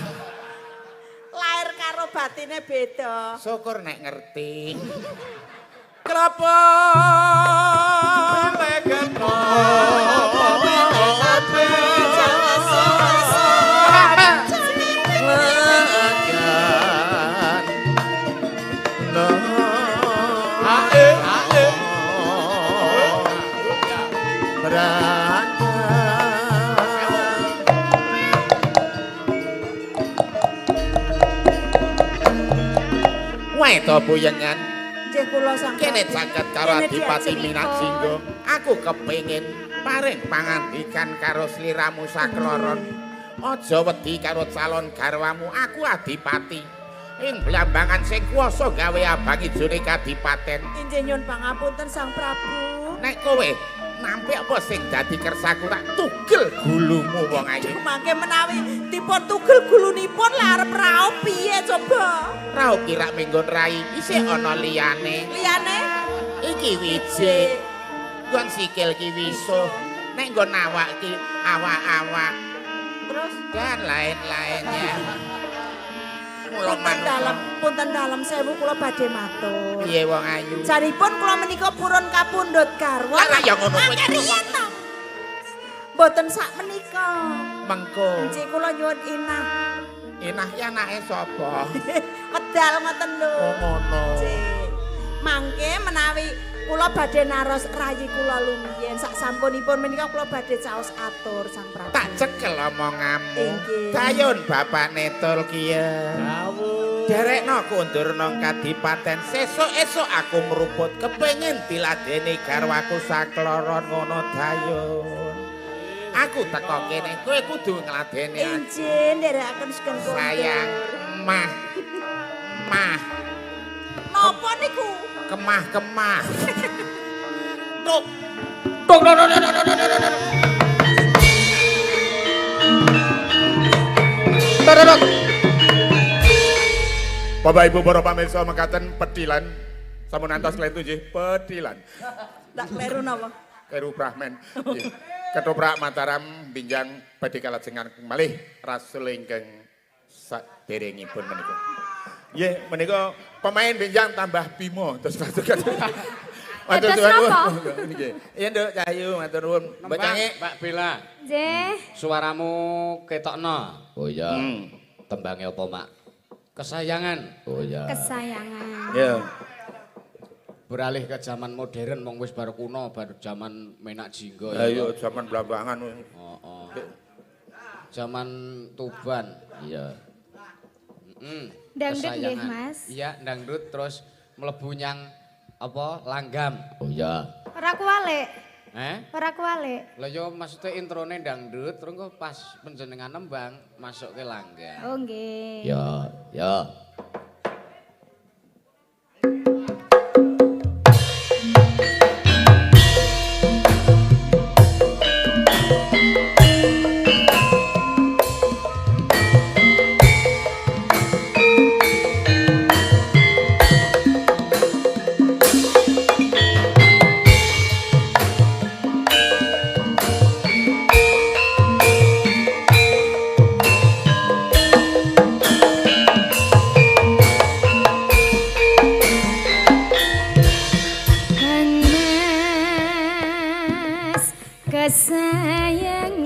Lahir karo batine beda. Syukur nek ngerti. Kelapa legetno. Wae to buyengan. Nggih kula sang kene caket karo Adipati Minakjingga. Aku kepengin paring pangandikan karo sliramu sakloron. Aja wedi karo calon garwamu, aku Adipati. Ing Blambangan sing kuwasa gawe abang ijone kadipaten. Inggih nyuwun pangapunten Sang Prabu. Nek kowe nampi apa sing dadi kersaku tak tugel gulumu wong ayu. Mangke menawi dipun tugel gulunipun lah arep raup piye coba? Raup ki rak minggon rai, isih ana liyane. Liyane? Iki wiji. Nggon sikil ki wisuh, nek nggon awak ki awak-awak. Terus dan lain-lainnya. Punten dalem, punten dalem sewu kula badhe matur. Piye wong ayu? Janipun kula menika purun kapundhut garwa. Lah ya ngono kuwi. Riyen to. Mboten sak menika. Mengko. Nggih kula nyuwun inah. Inah ki anake sapa? Wedal ngoten lho. Oh ngono. Mangke menawi kula badhe naros rayi kula lumiyin sak sampunipun menika kula badhe caos atur Sang Prabu. Tak cekel omonganmu. Dayun bapakne tul kiye. Dawuh. Derekno kondur nang kadipaten. Sesuk esuk aku mruput kepengin diladeni garwaku sakloron ngono dayun. Aku teko kene kowe kudu ngladeni aku. Injih nderekaken sugeng kondur. Sayang mah. Mah. Napa niku? Kemah-kemah. Tuk. Tuk tuk tuk tuk tuk tuk. Tuk. Bapak Ibu para pamirsa mekaten petilan sampun antos klentu nggih petilan. Ndak kleru napa? Kleru Brahman. Nggih. Ketoprak Mataram binjang badhe kalajengan malih rasul ingkang saderengipun menika. Nggih, menika pemain benjang tambah Bimo terus matur nuwun. Nggih. Iya Nduk Cahyu matur nuwun. Mbak Cange, Mbak Bella. Nggih. Suaramu ketokno. Oh iya. Tembange apa, Mak? Kesayangan. Oh iya. Kesayangan. Iya. Beralih ke zaman modern wong wis bar kuno, bar zaman Menak Jingga. Ayo zaman Blambangan. Heeh. Zaman Tuban. Iya. Dangdut nggih, Mas. Iya, dangdut terus mlebu nyang apa? Langgam. Oh iya. Ora kuwalik. Eh? Ora kuwalik. Lah yo maksudnya introne dangdut terus kok pas panjenengan nembang masuk ke langgam. Oh nggih. Ya, ya. Kesayangan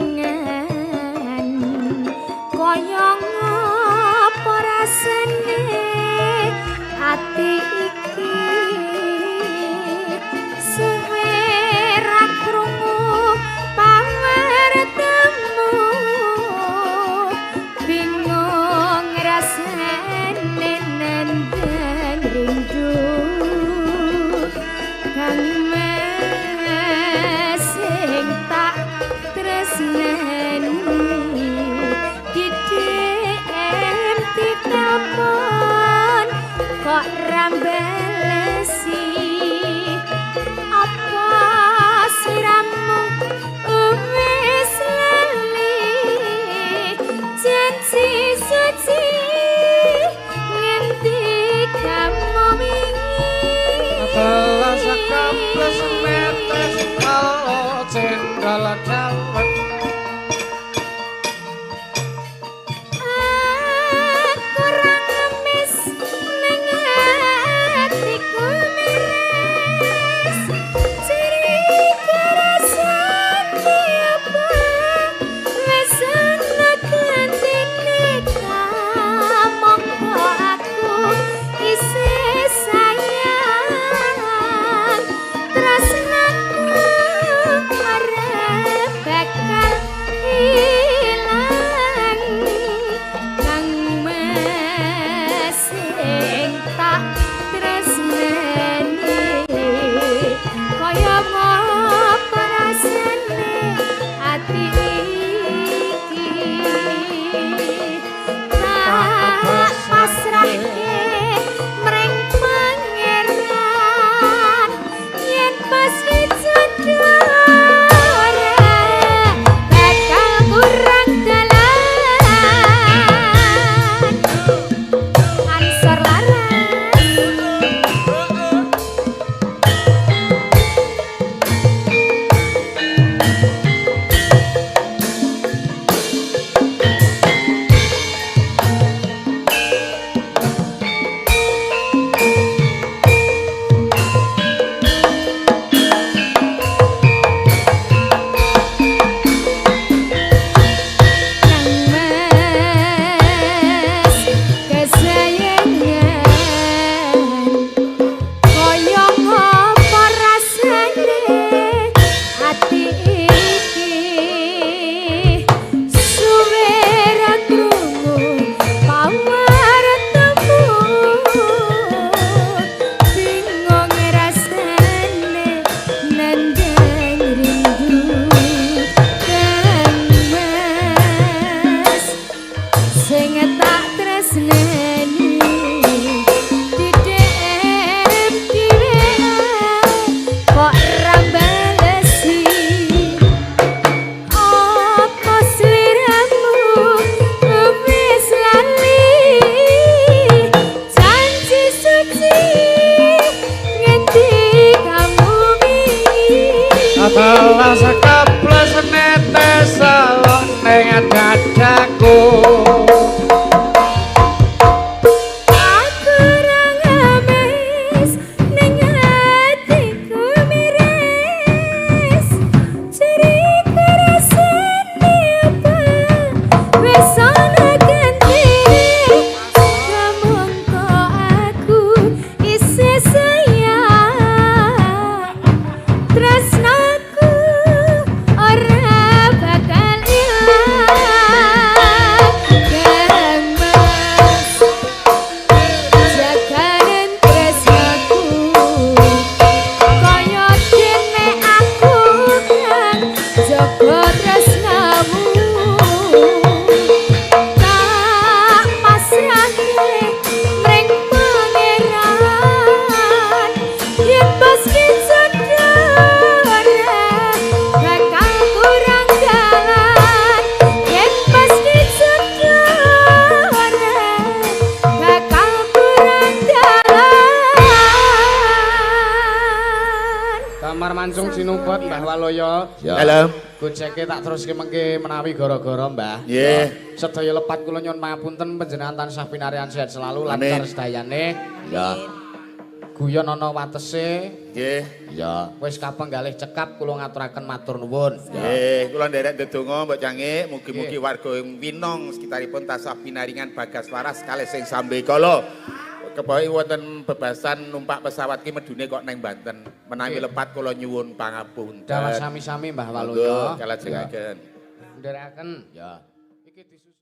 kaya ngopo rasane ati iki suwe ra krungu pawartemu bingung rasane nandang rindu kang Mas sing tak tresnani di DM ditelepon kok rambe Nyupet Mbah Waloyo. Dalem. Gojeke tak teruske mengke menawi gara-gara Mbah. Nggih. Sedaya lepat kula nyuwun pangapunten panjenengan tansah pinaryan sehat selalu lancar Amin. sedayane. Ya. Guyon ana watese. Nggih. Ya. Wis kapenggalih cekap kula ngaturaken matur nuwun. Nggih, kula nderek ndedonga Mbok Cangik, mugi-mugi warga ing Winong sekitaripun tansah pinaringan bagas waras kalih sing sambekala. Kebawi wonten bebasan numpak pesawat ki medune kok neng Banten. Menawi lepat kula nyuwun pangapunten. Dawa sami-sami Mbah Monggo Waluyo. kalajengaken. Nderekaken. Ya. Iki disusul